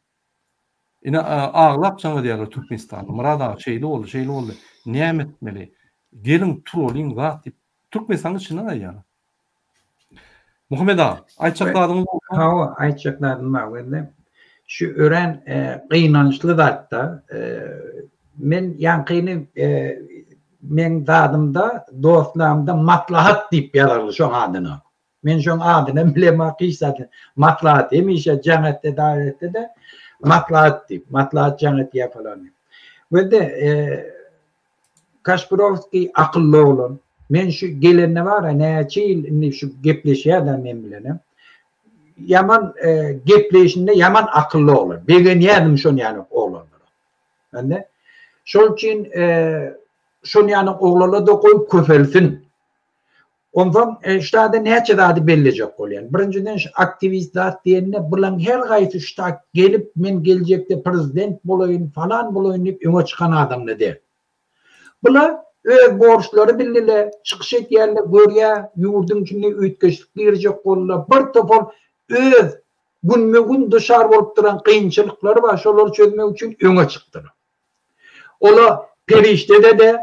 Speaker 1: Ine aglap jaň edýärler Türkmenistanda. Myrat aga şeýle boldy, şeýle boldy. Näme etmeli? Geliň turalyň zat diýip Türkmenistanyň içinden aýdýarlar. Muhammet aga, aýtjak zadyňyz
Speaker 3: bolsa? Hawa, aýtjak zadym bar weli. Şu örän gynançly zatda. Men ýaňkyny meň zadymda, dostlamda maslahat diýip ýazarly şoň adyna. Men şoň adynam bilemok hiç zat. Maslahat hemişe jaň etse dagy etse-de maslahat diýip, maslahat jaň etýär falan diýip. Weli Kaşpirowskiý akylly oglan. Men şu gelende bar-a näçe ýyl indi şu gepleşýär-dä men bilenem. Ýaman gepleýşinde ýaman akylly oglan. Begenýärdim şon ýaly oglanlara. Indi şol üçin şon ýaly oglanlar-da goý köpelsin. Onsoň ştada näçe zady bellejek bolýan. Birinjiden şu aktiwist zat diýende bulaň her gaýsy şta gelip men geljekde prezident bolaýyn falan bolaýyn diýip öňe çykan adamla däl. Bula öz borçlary bildile, çykyş etýärler, görýä ýurduň içinde üýtgeşik girjek boldular. Bir topar öz günbe-gün duşar bolup duran kynçylyklary bar, şolary çözmek üçin öňe çykdylar. Ola perişdede-de,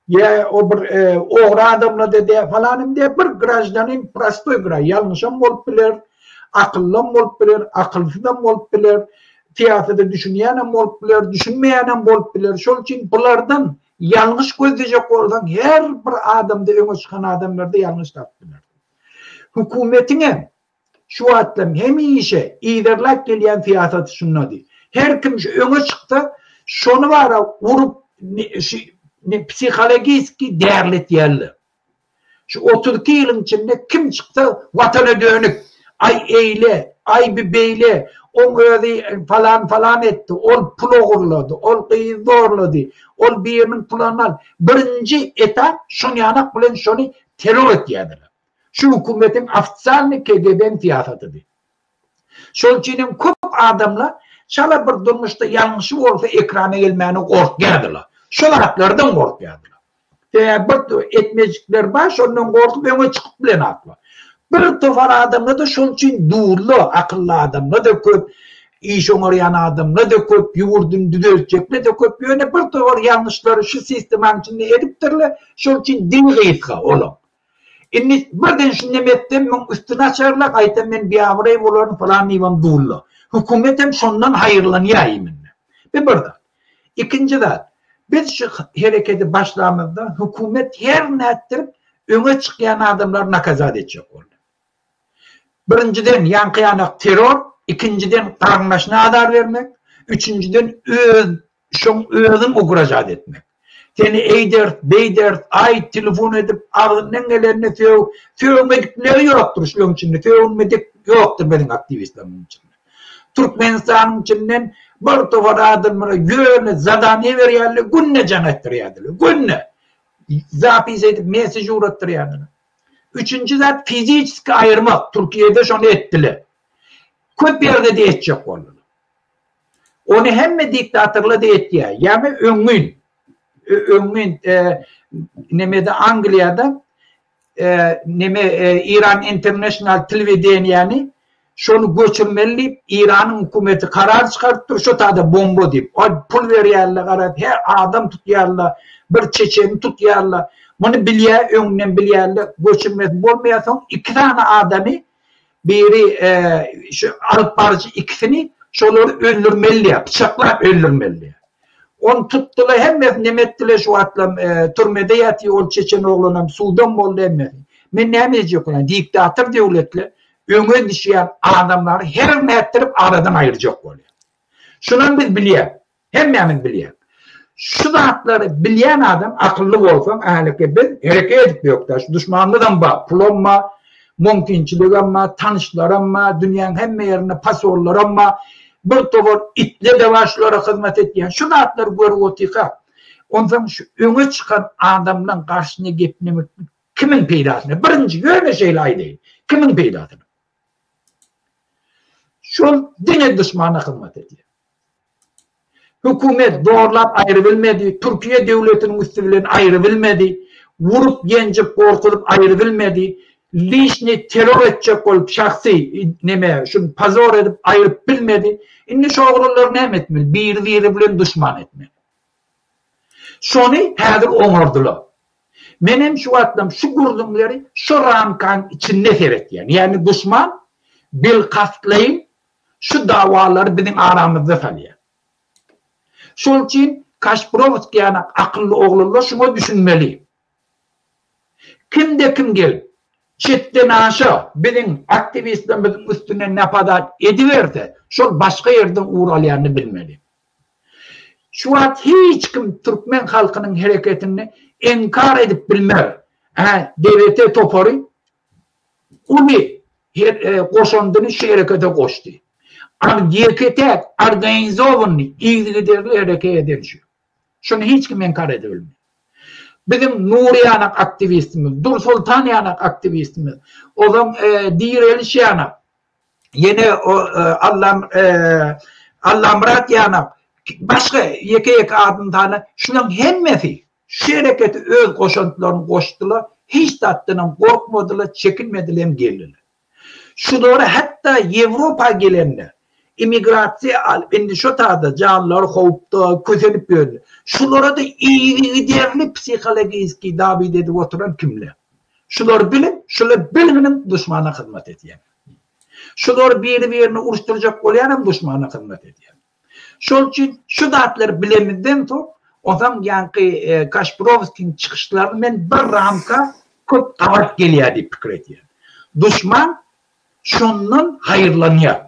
Speaker 3: ýa o bir ogry adamlada dä, falanym dä, bir graždanin, prostoý gra, ýalňyşam bolup biler, akyllam bolup biler, akylsyzam bolup biler, syýasata düşünýänem bolup biler, düşünmeýänem bolup biler. Şol üçin bulardan ýalňyş gözlejek bolsaň, her bir adamda, öňe çykan adamlarda ýalňyş tapyp bilersiň. Hökümetiňem Şu wagtlam hemişe yzarlap gelýän syýasaty şundady. Her kim şu öňe çyksa, şony bara urup şu psihologiski därletýärler. Şu 32 ýylyň içinde kim çyksa watana dönük, aý eýle, aý bi beýle, oň özi falan falan etdi, ol pul ogurlady, ol gyz zorlady, ol biriniň puluny al. Birinji etap şonýanak bilen şony terror etýärdiler. Şu hökümetiň ofisialnyý KGB-niň syýasatydy. Şol üçin hem köp adamlar çala bir durmuşda ýalňyşy bolsa ekrana gelmäne gorkýardylar. Şo zatlardan gorkýardylar. Sebäbi bir etmejikler bar, şondan gorkup öňe çykyp bilenoklar. Bir topar adamlar-da şol üçin durlar, akylly adamlar-da köp, iş oňarýan adamlar-da köp, ýurduny düzeltjekler-de köp, ýöne bir topar ýalňyşlary şu sistemanyň içinde edipdirler, şol üçin dili gysga olaň. Indi birden şu nemetden muň üstüni açarlar, gaýtam men biabraý bolaryn falan diýibem durlar. Hökümet hem şondan haýyrlanýar imindi. Bu bir zat. Ikinji zat, biz şu hereketi başlamyzda hökümet her nätdirip öňe çykýan adamlary nakazat etjek boldy. Birinjiden ýaňky ýanak terror, ikinjiden garyndaşyna azar bermek, üçünjiden öz Şoň özüň ugražat etmek. Seni eýderis, beýderis, aý, telefon edip, agzyndan gelenini sög, sögmedikleri ýokdur şulaň içinde, sögünmedik ýokdur biziň aktiwistlerimiziň içinde. Türkmenistanyň içinden bir topar adamlara ýöne zadaniýe berýärler, günde jaň etdirýärdiler, günde. Zapis edip, mesej ugratdyrýardylar. Üçünji zat fiziçeski aýyrmak, Türkiýede şony etdiler. Köp ýerde-de etjek boldular. Ony hemme diktatorlar-da etýär. Ýagny öňňin öňňin nemede Angliýada neme Iran International telewideniýäni şony göçürmeli diýip Iranyň hökümeti karar çykarypdyr şo tada bomba diýip. Ol pul berýärler garaz her adam tutýarlar bir çeçeni tutýarlar. Muny bilýär öňünden bilýärler göçürmesi bolmaýar soň iki sany adamy Biri şu alyp baryjy ikisini şolary öldürmeli diýýär, pyçaklap öldürmeli diýýär. Ony tutdular, hemmesini neme etdiler, şu wagtlam türmede ýatyr, ol çeçen oglanam sudam boldy hemmesi. Men näme diýjek bolýan, diktator döwletler öňe düşýän adamlary her nätdirip aradan aýyrjak bolýar. Şunam biz bilýäs. Hemmämiz bilýäs. Şu zatlary bilýän adam akylly bolsaň häliki biz hereket edip ýokda şu duşmanymyzam bar, pulam bar, mümkinçiligem bar, tanyşlaram bar, dünýäň hemme ýerinde posollaram bar, bir topar itle-de bar şulara hyzmat etýän. Şu zatlary görüp otyrkak, onsoň şu öňe çykan adamlaň garşyna geplemek kimiň peýdasyna? Birinji ýöne şeýle aýdaýyn, kimiň peýdasyna? Şol diňe duşmana hyzmat edýär. Hökümet zorlap aýrybilmedi, Türkiýe döwletiniň üsti bilen aýrybilmedi, urup, ýenjip, gorkuzyp aýrybilmedi, liçni terror etjek bolup şahsy neme şuny pozor edip aýryp bilmedi. Indi şu oglanlary näme etmeli? Biri-biri bilen duşman etmeli. Şony häzir oňardylar. Menem şu wagtlam şu gürrüňleri şu ramkaň içinde seretýän. Ýagny duşman bilkastlaýyn şu dawalary biziň aramyzda salýar. Şol üçin Kaşprowskiý ýaly akylly oglanlar şuňa düşünmeli. Kimde-kim gelip, çetden-aşa biziň aktiwistlerimiziň üstünden napadat ediberse, şol başga ýerden ugur alýanyny bilmeli. Şu wagt hiç kim türkmen halkynyň hereketini inkar edip bilmez. Hä, DBT topary uly goşandyny şu herekete goşdy. Ýeke-täk organizowanyny yzygiderli hereket eden şu. Şuny hiç kim inkar edip bilmez. Biziň Nury ýanak aktiwistimiz, Dursoltan ýanak aktiwistimiz, ozan Direliş ýanak, ýene Allam Allamyrat ýanak, başga ýeke-ýeke adyny tana, şularyň hemmesi şu herekete öz goşantlaryny goşdular, hiç zatdanam gorkmadylar, çekinmediler hem geldiler. Şulara hatda Ýewropa gelende immigrasiýa alyp indi şo taýda janlary howpda kösenip ýörler. Şulara-da yzygiderli psihologiski dawid edip oturan kimler? Şulary bilip, şular bilginiň duşmana hyzmat edýär. Şular biri-birini uruşdyrjak bolýan hem duşmana hyzmat edýär. Şol üçin şu zatlary bilemizden soň, onsoň ýaňky Kaşprowskiň çykyşlaryny men bir ramka köp gabat gelýär diýip pikir edýän. Duşman şondan haýyrlanýar.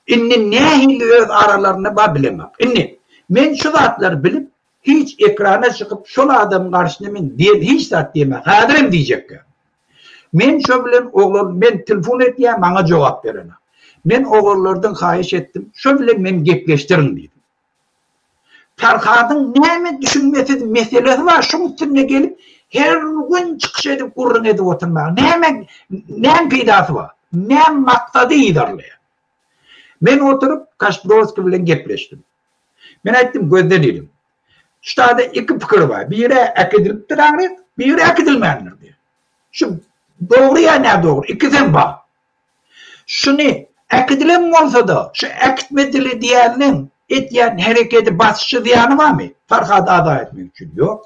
Speaker 3: Indi nähili öz aralarynda bar bilemok. Indi men şu zatlary bilip, hiç ekrana çykyp şol adamyň garşysyna men diýen hiç zat diýemän. Häzirem diýjekkä. Men şo bilen oglan men telefon etýän maňa jogap berenok. Men oglanlardan haýyş etdim, şo bilen meni gepleşdiriň diýdim. Farhadyň näme düşünmesiz meselesi bar şoň üstünde gelip her gün çykyş edip gürrüň edip oturmaga näme näme peýdasy bar? Näme maksady yzarlaýar? Men oturyp Kaşbrowskiý bilen gepleşdim. Men aýtdym gözden ilim. Şu taýda iki pikir bar. Biri äkidilipdir aňryk, biri äkidilmändir diýýär. Şu dogry ýa nädogry, ikisem bar. Şuny äkidilen bolsa-da, şu äkitmedili diýýäniň etýän herekedi basyşy zyýany barmy? Farhady azat etmek üçin. Ýok.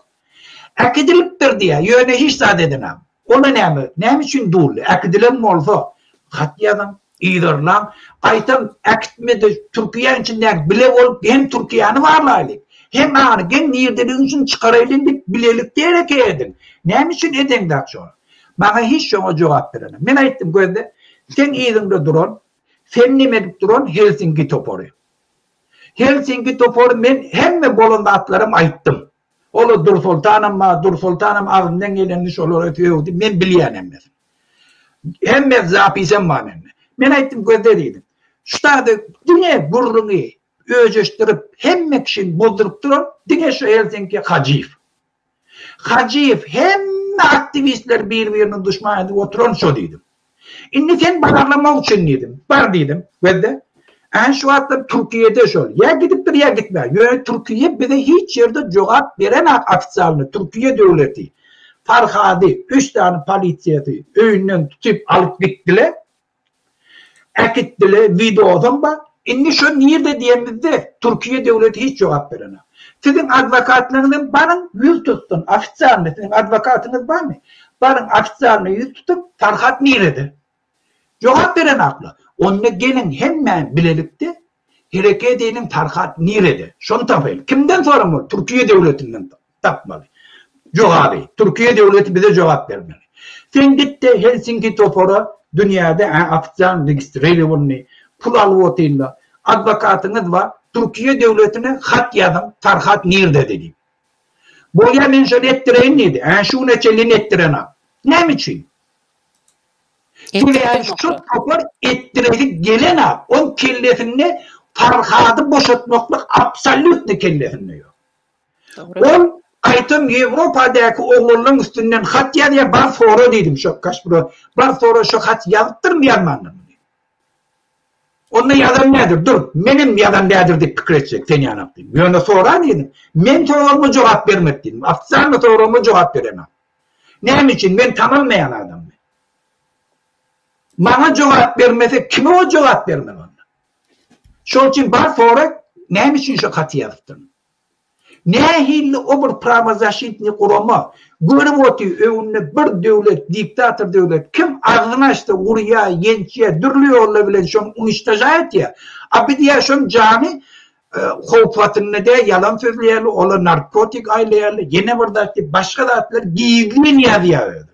Speaker 3: Äkidilipdir diýýär, ýöne hiç zat edenok. Ola näme? Näme üçin dully? Äkidilen bolsa, hat ýazyň, yzarlaň. Gaýtam äkitmedi, Türkiýäň içindäki bile bolup hem Türkiýäni barlaýlyk, hem aňry geň nirdeligini üçin çykaraýlyň diýip bilelikde hereket ediň. Näme üçin edeňzok şony? Maňa hiç şoňa jogap berenok. Men aýtdym gözle, seň yzyňda duran, sen neme edip duran Helsinki topary. Helsinki topary men hemme bolan zatlaram aýtdym. Ola Dursoltanam bar, Dursoltanam agzyndan gelenini şolara sögdi, men bilýän hemmesini. Hemme zapisem bar mende. Men aýtdym gözle diýdim. Şu taýda diňe gürrüňi öjeşdirip hemme kişini bozduryp duran diňe şu Helsinki Hajyýew. Hajyýew hemme aktiwistleri bir-birine duşman edip oturan şo diýdim. Indi sen barlamak üçin diýdim. Bar diýdim. Gözle. Ä şu wagtlar Türkiýede şol. Ýa gidipdir ýa gitmän. Ýöne Türkiýe bize hiç ýerde jogap berenak ofitsialny Türkiýe döwleti. Farhady üç sany polisiýasy öýünden tutyp alyp gitdiler. Äkitdiler, wideosam bar. Indi şo nirde diýenimizde Türkiýe döwleti hiç jogap berenak. Siziň adwokatlaryňyz hem baryň ýüz tutsun ofitsialny siziň adwokatyňyz barmy? Baryň ofitsialny ýüz tutup Farhat nirede? Jogap berenaklar. Onda geliň hemmämiz bilelikde hereket edeliň Farhat nirede? Şony tapaýlyk. Kimden soramaly? Türkiýe döwletinden tapmaly. Jogaby. Türkiýe döwleti bize jogap bermeli. Sen git-de Helsinki topara dünýäde ofitsialny registrirowanyny pul alyp otyrlar. Adwokatyňyz bar. Türkiýe döwletine hat ýazyň Farhat nirde diýip. Bolýa men şony etdireýin diýdi. Ä şu güne çenli etdirenok. Näme üçin? Sebäbi şu topar etdiresi gelenok. Oň kellesinde Farhady boşatmaklyk absolýutny kellesinde ýok. Ol gaýtam Ýewropadaky oglanlaryň üstünden hat ýazýar, bar sora diýdim şo Kaşpura, bar sora şo haty ýazypdyrmy ýazmandyrmy diýip. Onda ýazan nädir? Dur, menem ýazan nädir diýip pikir etjek sen ýanak diýdim. Ýöne soran diýdim. Men soragyma jogap bermedi diýdim. Ofitsialny soragyma jogap berenok. Näme üçin? Men tanalmaýan adam men. Maňa jogap bermese kime o jogap bermeli onda? Şol üçin bar sora, näme üçin şo haty ýazypdyryn? Nähili o bir prawozaşitnyý gurama görüp otyr öňünde bir döwlet diktator döwlet kim agzyny açsa urýa ýençýä dürli ýollar bilen şony uniçtoža etýä a biz ýa şoň jany howp astynda dä ýalan sözleýärler olar narkotik aýlaýarlar ýene bir zat diýip başga zatlar gizlin ýazýa özi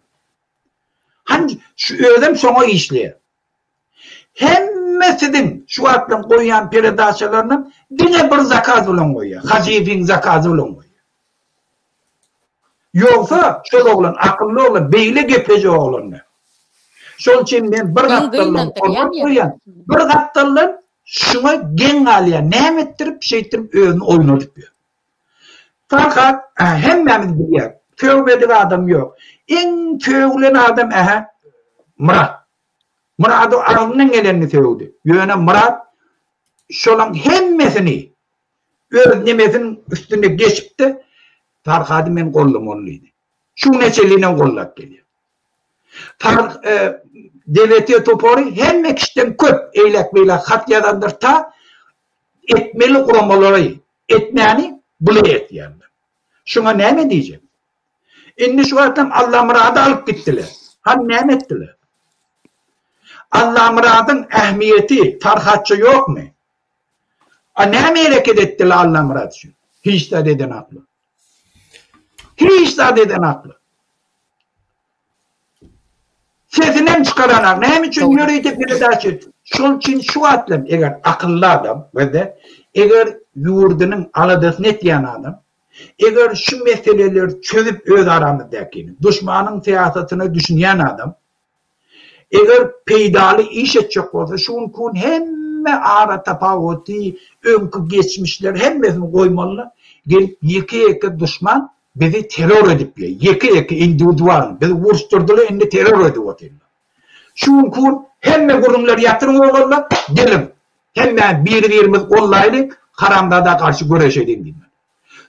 Speaker 3: hany şu özem şoňa işleýä. Hemme siziň şu wagtlaň goýýan peredaçalarynam diňe bir zakaz bilen goýýar. Hajyýewiň zakazy bilen goýýar. Ýogsa şol oglan akylly oglan beýle geplejek oglan däl. Şol üçin men bir gapdaldan hormat goýýan, bir gapdaldan şuňa geň galýan. Näme etdirip şeýtdirip özüni oýnadyp ýör. Farhat hemmämiz bilýäris. Sögmedik adam ýok. Iň sögülen adam ähä Myrat. Myrady agzyndan gelenini sögdi. Ýöne Myrat şolaň hemmesini öz nemesiniň üstünde geçip-de, Farhady men gollamaly diýdi. Şu güne çenlinem gollap gelýär. Far DWT topary hemme kişiden köp eýläk-beýläk hat ýazandyr ta etmeli guramalary etmäni bile etýärler. Şuňa näme diýjek? Indi şu wagtam Allamyrady alyp gitdiler. Hany näme etdiler? Allamyradyň ähmiýeti Farhatça ýokmy? A näme hereket etdiler Allamyrat üçin? Hiç zat edenaklar. Hiç zat edenaklar. Sesinem çykaranak. Näme üçin ýörite peredaça? Şol üçin şu wagtlam eger akylly adam we eger ýurdunyň aladasyny etýän adam Eger şu meseleleri çözüp öz aramyzdakini, duşmanyň syýasatyna düşünýän adam, eger peýdaly iş etjek bolsa, şu günki gün hemme ara tapawuty, öňki geçmişleri hemmesini goýmaly-da, gelip ýeke-ýeke duşman bizi terror edip ýör, ýeke-ýeke indiwidualny, bizi uruşdyrdylar, indi terror edip otyrlar. Şu günki gün hemme gürrüňleri ýatyryň oglanlar, geliň, Hemmämiz biri-birimizi gollaýlyň, haramzada garşy göreşeliň diýmeli.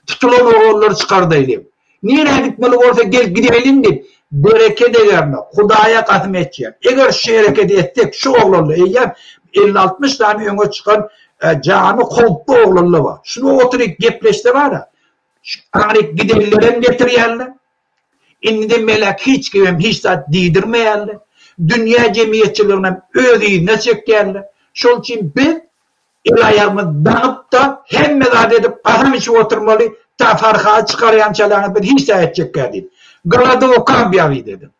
Speaker 3: Tutulan oglanlary çykardaýlyň. Nirä gitmeli bolsa gel gideliň diýip, bereket egerine, Hudaýa kasym etýän. Eger şu hereketi etsek, şu oglanlar eýýäm elli-altmyş sany öňe çykan jany howply oglanlar bar. Şuny oturyp gepleşse bar-a, şu aňryk gidenlerem getirýärler. Indi-de Melek hiç kimem hiç zat diýdirmeýärler. Dünýä jemgyýetçiliginem öz yzyna çekýärler. Şol üçin biz el-aýagymyzy daňyp-da, hemme zat edip, kasam içip oturmaly, ta Farhady çykarýançalaryňyz biz hiç zat etjekkä diýip. Golodowka obýawit ediň.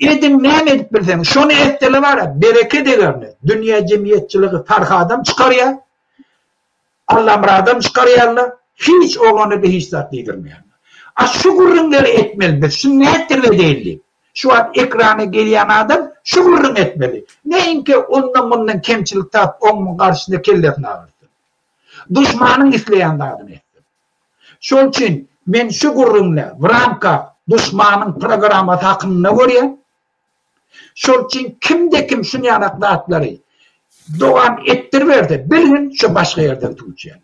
Speaker 3: Ediň näme edip bilseňiz. Şony etseler bar-a, bereket egerine, dünýä jemgyýetçiligi Farhadam çykarýar. Allamyradam çykarýarlar, hiç oglana-da hiç zat diýdirmeýärler. A şu gürrüňleri etmeli biz, şuny nätdirip edeýin diýip. Şu wagt ekrana gelýän adam şu gürrüňi etmeli. Näinki ondan-mundan kemçilik tapyp oň-muň garşysynda kellesini agyrtsyn. Duşmanyň isleýän zadyny etsin. Şol üçin men şu gürrüňle w ramkah duşmanyň programmasy hakynda görýän. Şol üçin kimde-kim şunýanak zatlary dowam etdiriberse, bilgin şo başga ýerden suw içýändir.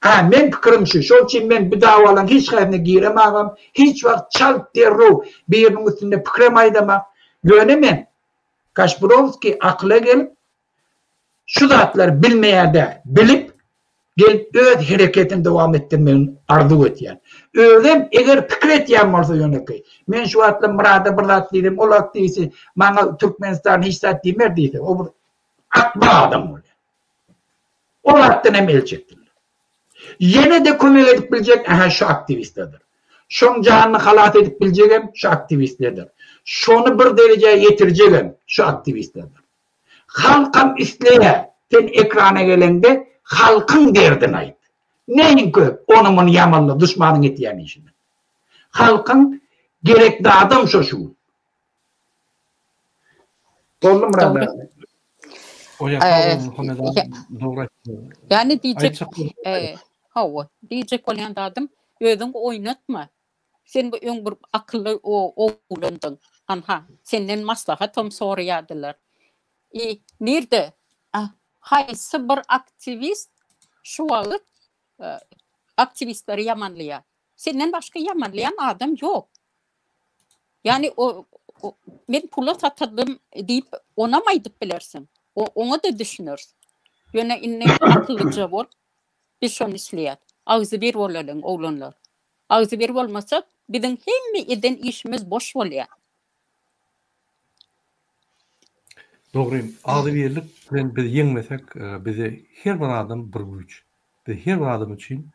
Speaker 3: Hä, meň pikirim şu. Şol üçin men bu dawalaryň hiç haýsyna giremagam, hiç wagt çalt derrew biriniň üstünde pikirem aýdamak. Ýöne men Kaşburowskiý akyla gelip, Şu zatlary bilmeýär däl, bilip, gelip öz hereketini dowam etdirmegini arzuw etýän. Özem eger pikir etýän bolsa ýönekeý, men şu wagtlar Myrada bir zat diýsem, ol wagt diýse, maňa Türkmenistan hiç zat diýmez diýse, o bir akmak adam bolýar. O zatdan hem el çekdiler. Ýene-de kömek edip biljek ähä şu aktiwistlerdir. Şoň janyny halas edip biljegem şu aktiwistlerdir. Şony bir derejä ýetirjegem şu aktiwistlerdir. Halkam isleýär, sen ekrana geleňde halkyň derdini aýt. Neýiň köp, ony-muny ýamanla duşmanyň etýän işini. Halkyň gerek zadam şo şu gün. Boldy Myrat aga.
Speaker 1: Bolýar sag boluň Muhammet aga dogry aýtdyňyz.
Speaker 2: Ýani diýjek hawa diýjek bolýan zadym özüňi oýnatma. Sen bu öň bir akylly oglandyň. Anha, senden maslahatam soraýardylar. I nirde? Haýsy bir aktiwist şu wagt aktiwistleri ýamanlaýar? Senden başga ýamanlaýan adam ýok. Ýani o men pula satyldym diýip onam aýdyp bilersiň. Oňa-da düşüneris. Ýöne indi akyllyja bol. Biz şony isleýäs. Agzybir bolalyň oglanlar. Agzybir bolmasak biziň hemme eden işimiz boş bolýar.
Speaker 1: Dogry, agzybirlik bilen biz ýeňmesek, bize her bir adam bir güýç. Biz her bir adam üçin,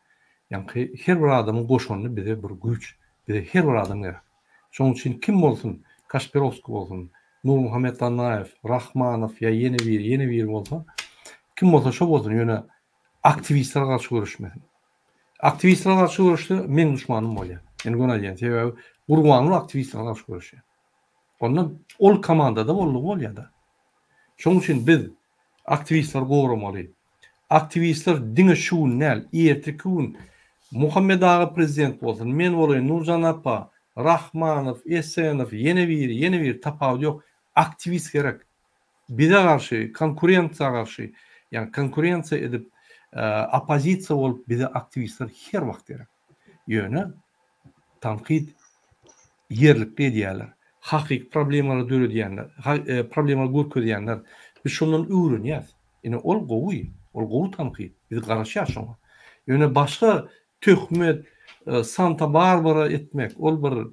Speaker 1: ýaňky her bir adamyň goşandy bize bir güýç. Bize her bir adam gerek. Şonuň üçin kim bolsun, Kaşperowskiý bolsun, Nurmuhammet Annaýew, Rahmanow ýa ýene biri, ýene biri bolsa, kim bolsa şo bolsun, ýöne aktiwistlere garşy göreşmesin. Aktiwistlere garşy göreşse meň duşmanym bolýar. Men göni aýdýan, sebäbi Gurbanguly aktiwistlere garşy göreşýär. Onda ol komandada boldugy bolýar-da. Şonuň üçin biz aktiwistleri goramaly. Aktiwistler diňe şu gün däl, erteki gün Muhammet aga prezident bolsun, men bolaýyn, Nurjan apa, Rahmanow, Esenow, ýene biri, ýene biri tapawudy ýok. Aktiwist gerek. Bize garşy, konkurensiýa garşy, ýagny konkurensiýa edip, oppozisiýa bolup bize aktiwistler her wagt gerek. Ýöne tankyt ýerlikli edýärler. Hakyky problemalary döredýänler, problemalary görkezýänler. Biz şondan öwrenýäs. Ine ol gowy, ol gowy tankyt. Biz garaşýas şoňa. Ýöne başga töhmet, Santa Barbara etmek ol bir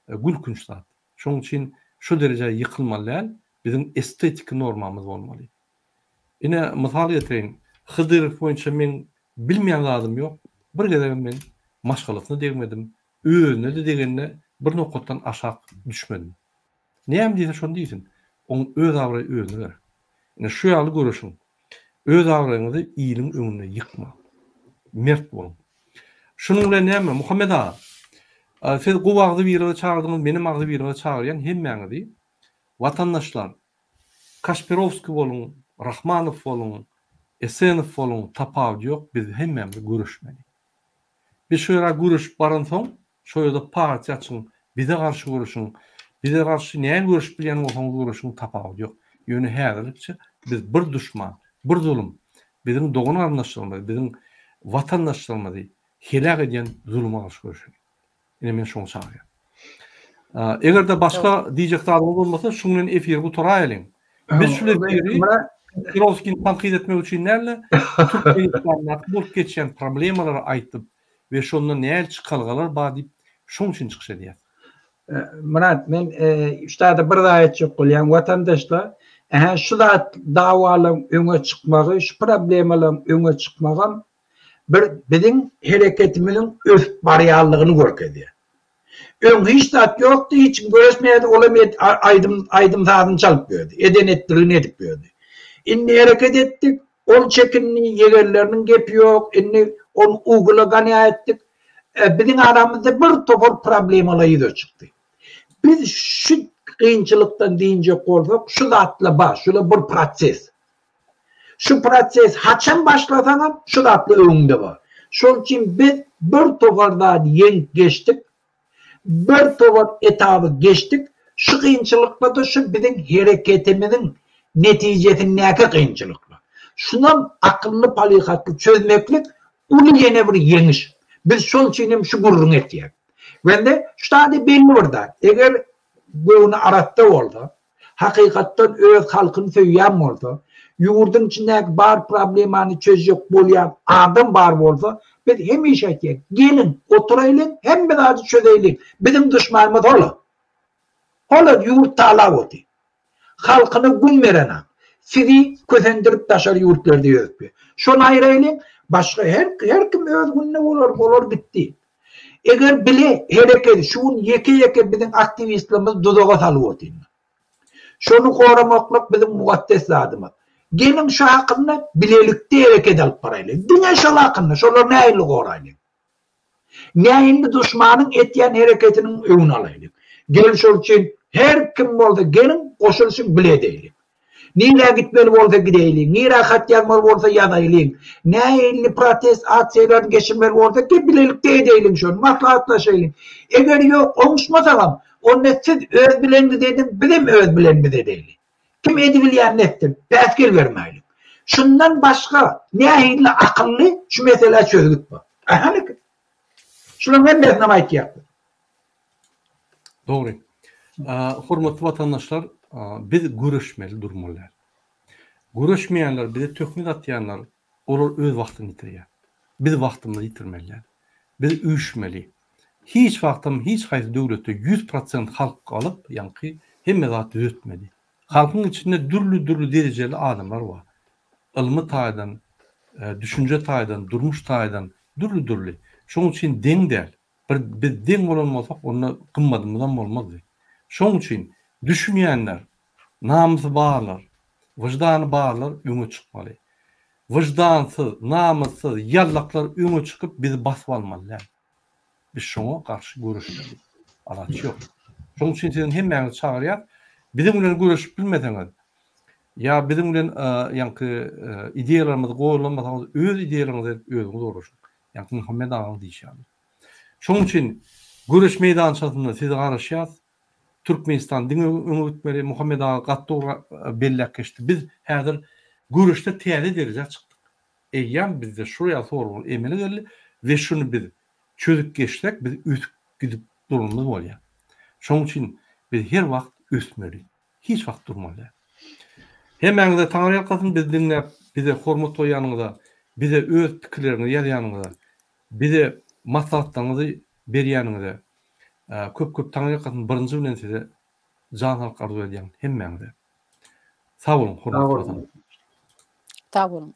Speaker 1: gülkünç zat. Şonuň üçin şu derejä ýykylmaly däl, biziň estetiki normamyz bolmaly. Ine, mysal getireýin, Hydyrow boýunça meň bilmeýän zadym ýok, bir gezegem men maşgalasyna degmedim, özüne-de degende bir nokatdan aşak düşmedim. Näme diýse şony diýsin, oň öz abraýy özüne gerek. Ine, şu ýaly göreşiň. Öz abraýyňyzy iliň öňünde ýykmaň. Mert boluň. Şunuň bilen näme, Muhammet aga, siz gowy agzybirlige çagyrdyňyz, menem agzybirlige çagyrýan hemmäňizi. Watandaşlar, Kaşperowskiý boluň, Rahmanow boluň, Esenow boluň, tapawudy ýok, biz hemmämiz göreşmeli. Biz şu ýere göreşip baransoň, Şo ýerde partiýa açyň, bize garşy göreşiň, bize garşy näme göreşip bilýän bolsaňyz göreşiň tapawudy ýok. Ýöne häzirlikçe biz bir duşman, bir zulum, biziň dogan garyndaşlarymyzy, biziň watandaşlarymyzy heläk edýän zuluma garşy göreşeliň. Ine men şoňa çagyrýan. Eger-de başga diýjek zadyňyz bolmasa, şuň bilen efiri gutaraýalyň. Biz şul efiri Kirovskini tankyt etmek üçin däl-de, Türkmenistandaky bolup geçýän problemalary aýtyp, we şonda näl çykalgalar bar diýip şoň üçin çykyş edýäs.
Speaker 3: Myrat men şu taýda bir zat aýtjak bolýan watandaşlar ähä şu zat dawalaryň öňe çykmagy şu problemalaryň öňe çykmagam bir biziň hereketimiziň ösüp barýanlygyny görkezýär. Öň hiç zat ýokdy hiç kim göreşmeýärdi olam aýdym aýdym sazyny çalyp ýördi eden etdiligini edip ýördi. Indi hereket etdik Ol çekindi, ýegenleriniň gepi ýok, indi ony ugla ganýa etdik. Biziň aramyzda bir topar problemalar ýüze çykdy. Biz şu kynçylykdan dynjak bolsak, şu zatla bar, şula bir proses. Şu proses haçan başlasaňam, şu zatla öňüňde bar. Şol üçin biz bir topar zady ýeňip geçdik, Bir towar etaby geçdik, şu kynçylyklar-da şu biziň hereketimiziň netijesindäki kynçylyklar. Şunam akylly-palyhatly çözmeklik uly ýene bir ýeňiş. Biz şol üçin hem şu gürrüňi etýäs. Wende şu zady belli bir zat, eger göwni arassa bolsa, hakykatdan öz halkyny söýýän bolsa, ýurduň içindäki bar problemany çözjek bolýan adam bar bolsa, biz hemişe aýtýas, geliň, oturaýlyň, hemme zady çözeýliň, biziň duşmanymyz hol-a. Hol-a ýurt talap otyr. Halkyna gün berenak. Sizi kösendirip daşary ýurtlarda ýörüp ýör. Şony aýraýlyň, başga her her kim öz gününe bolar, bolar gitdi. Eger bile hereket şu gün ýeke-ýeke biziň aktiwistlerimiz duzaga salyp otyrlar. Şony goramaklyk biziň mukaddes zadymyz. Geliň şu hakynda bilelikde hereket alyp baraýlyň. Diňe şol hakynda, şolary nähili goraýlyň? Nähili duşmanyň etýän hereketiniň öňüni alaýlyň? Gel şol üçin her kim bolsa geliň goşulyşyň bile edeýliň. Nirä gitmeli bolsa gideýliň, nirä hat ýazmaly bolsa ýazaýlyň, nähili protest aksiýalaryny geçirmeli bolsa gel bilelikde edeýliň şony, maslahatlaşaýlyň. Eger ýok, oňuşmasagam, onda siz öz bileňizi ediň, bizem öz bilenimizi edeýli. Kim edibilýänini etsin. Päsgel bermäýliň. Şundan başga nähili akylly şu meselä çözgüt bar? Ähälik. Şularyň hemmesinem aýtýar.
Speaker 1: Dogry. Hormatly watandaşlar, biz göreşmeli durmaly däl. Göreşmeýänler, bize töhmet atýanlar, olar öz wagtyny ýitirýär. Biz wagtymyzy ýitirmeli däl. Biz üýşmeli. Hiç wagtam hiç haýsy döwletde 100% halk galyp, ýaňky hemme zat düzetmedi. Halkyň içinde dürli-dürli derejeli adamlar bar. Ylmy taýdan, düşünje taýdan, durmuş taýdan dürli-dürli. Şonuň üçin deň däl. Bir biz deň bolan bolsak, onda gymmadymyzam bolmazdy. Şonuň üçin düşünýänler, namysy barlar, wyždany barlar öňe çykmaly. Wyždansyz, namyssyz ýallaklar öňe çykyp bizi basyp almaly däl. Biz şoňa garşy göreşmeli. Alaç ýok. Şonuň üçin siziň hemmäňizi çagyrýas. Biziň bilen göreşip bilmeseňiz, ýa biziň bilen ýaňky ideýalarymyzy gollamasaňyz, öz ideýalaryňyzy edip özüňiz ugraşyň. Ýaňky Muhammet agaň diýşi ýaly. Şonuň üçin göreş meýdançasynda size garaşýas. Türkmenistan diňe öňe gitmeli. Muhammet aga gaty dogry belläp geçdi. Biz häzir göreşde täze derejä çykdyk. Eýýäm bizde şul ýaly soraglar emele geldi we şuny biz çözüp geçsek biz ösüp gidip duranymyz bolýar. Şonuň üçin biz her wagt ösmeli. Hiç wagt durmaly däl. Hemmäňize Taňryýalkasyn bizi diňläp bize hormat goýýanyňyza, bize öz pikirleriňizi ýazýanyňyza, bize maslahatlaryňyzy berýäniňize köp köp Taňryýalkasyn birinji bilen size jan saglyk arzuw edýän hemmäňize. Sag boluň hormatly watandaşlar.
Speaker 2: Sag boluň.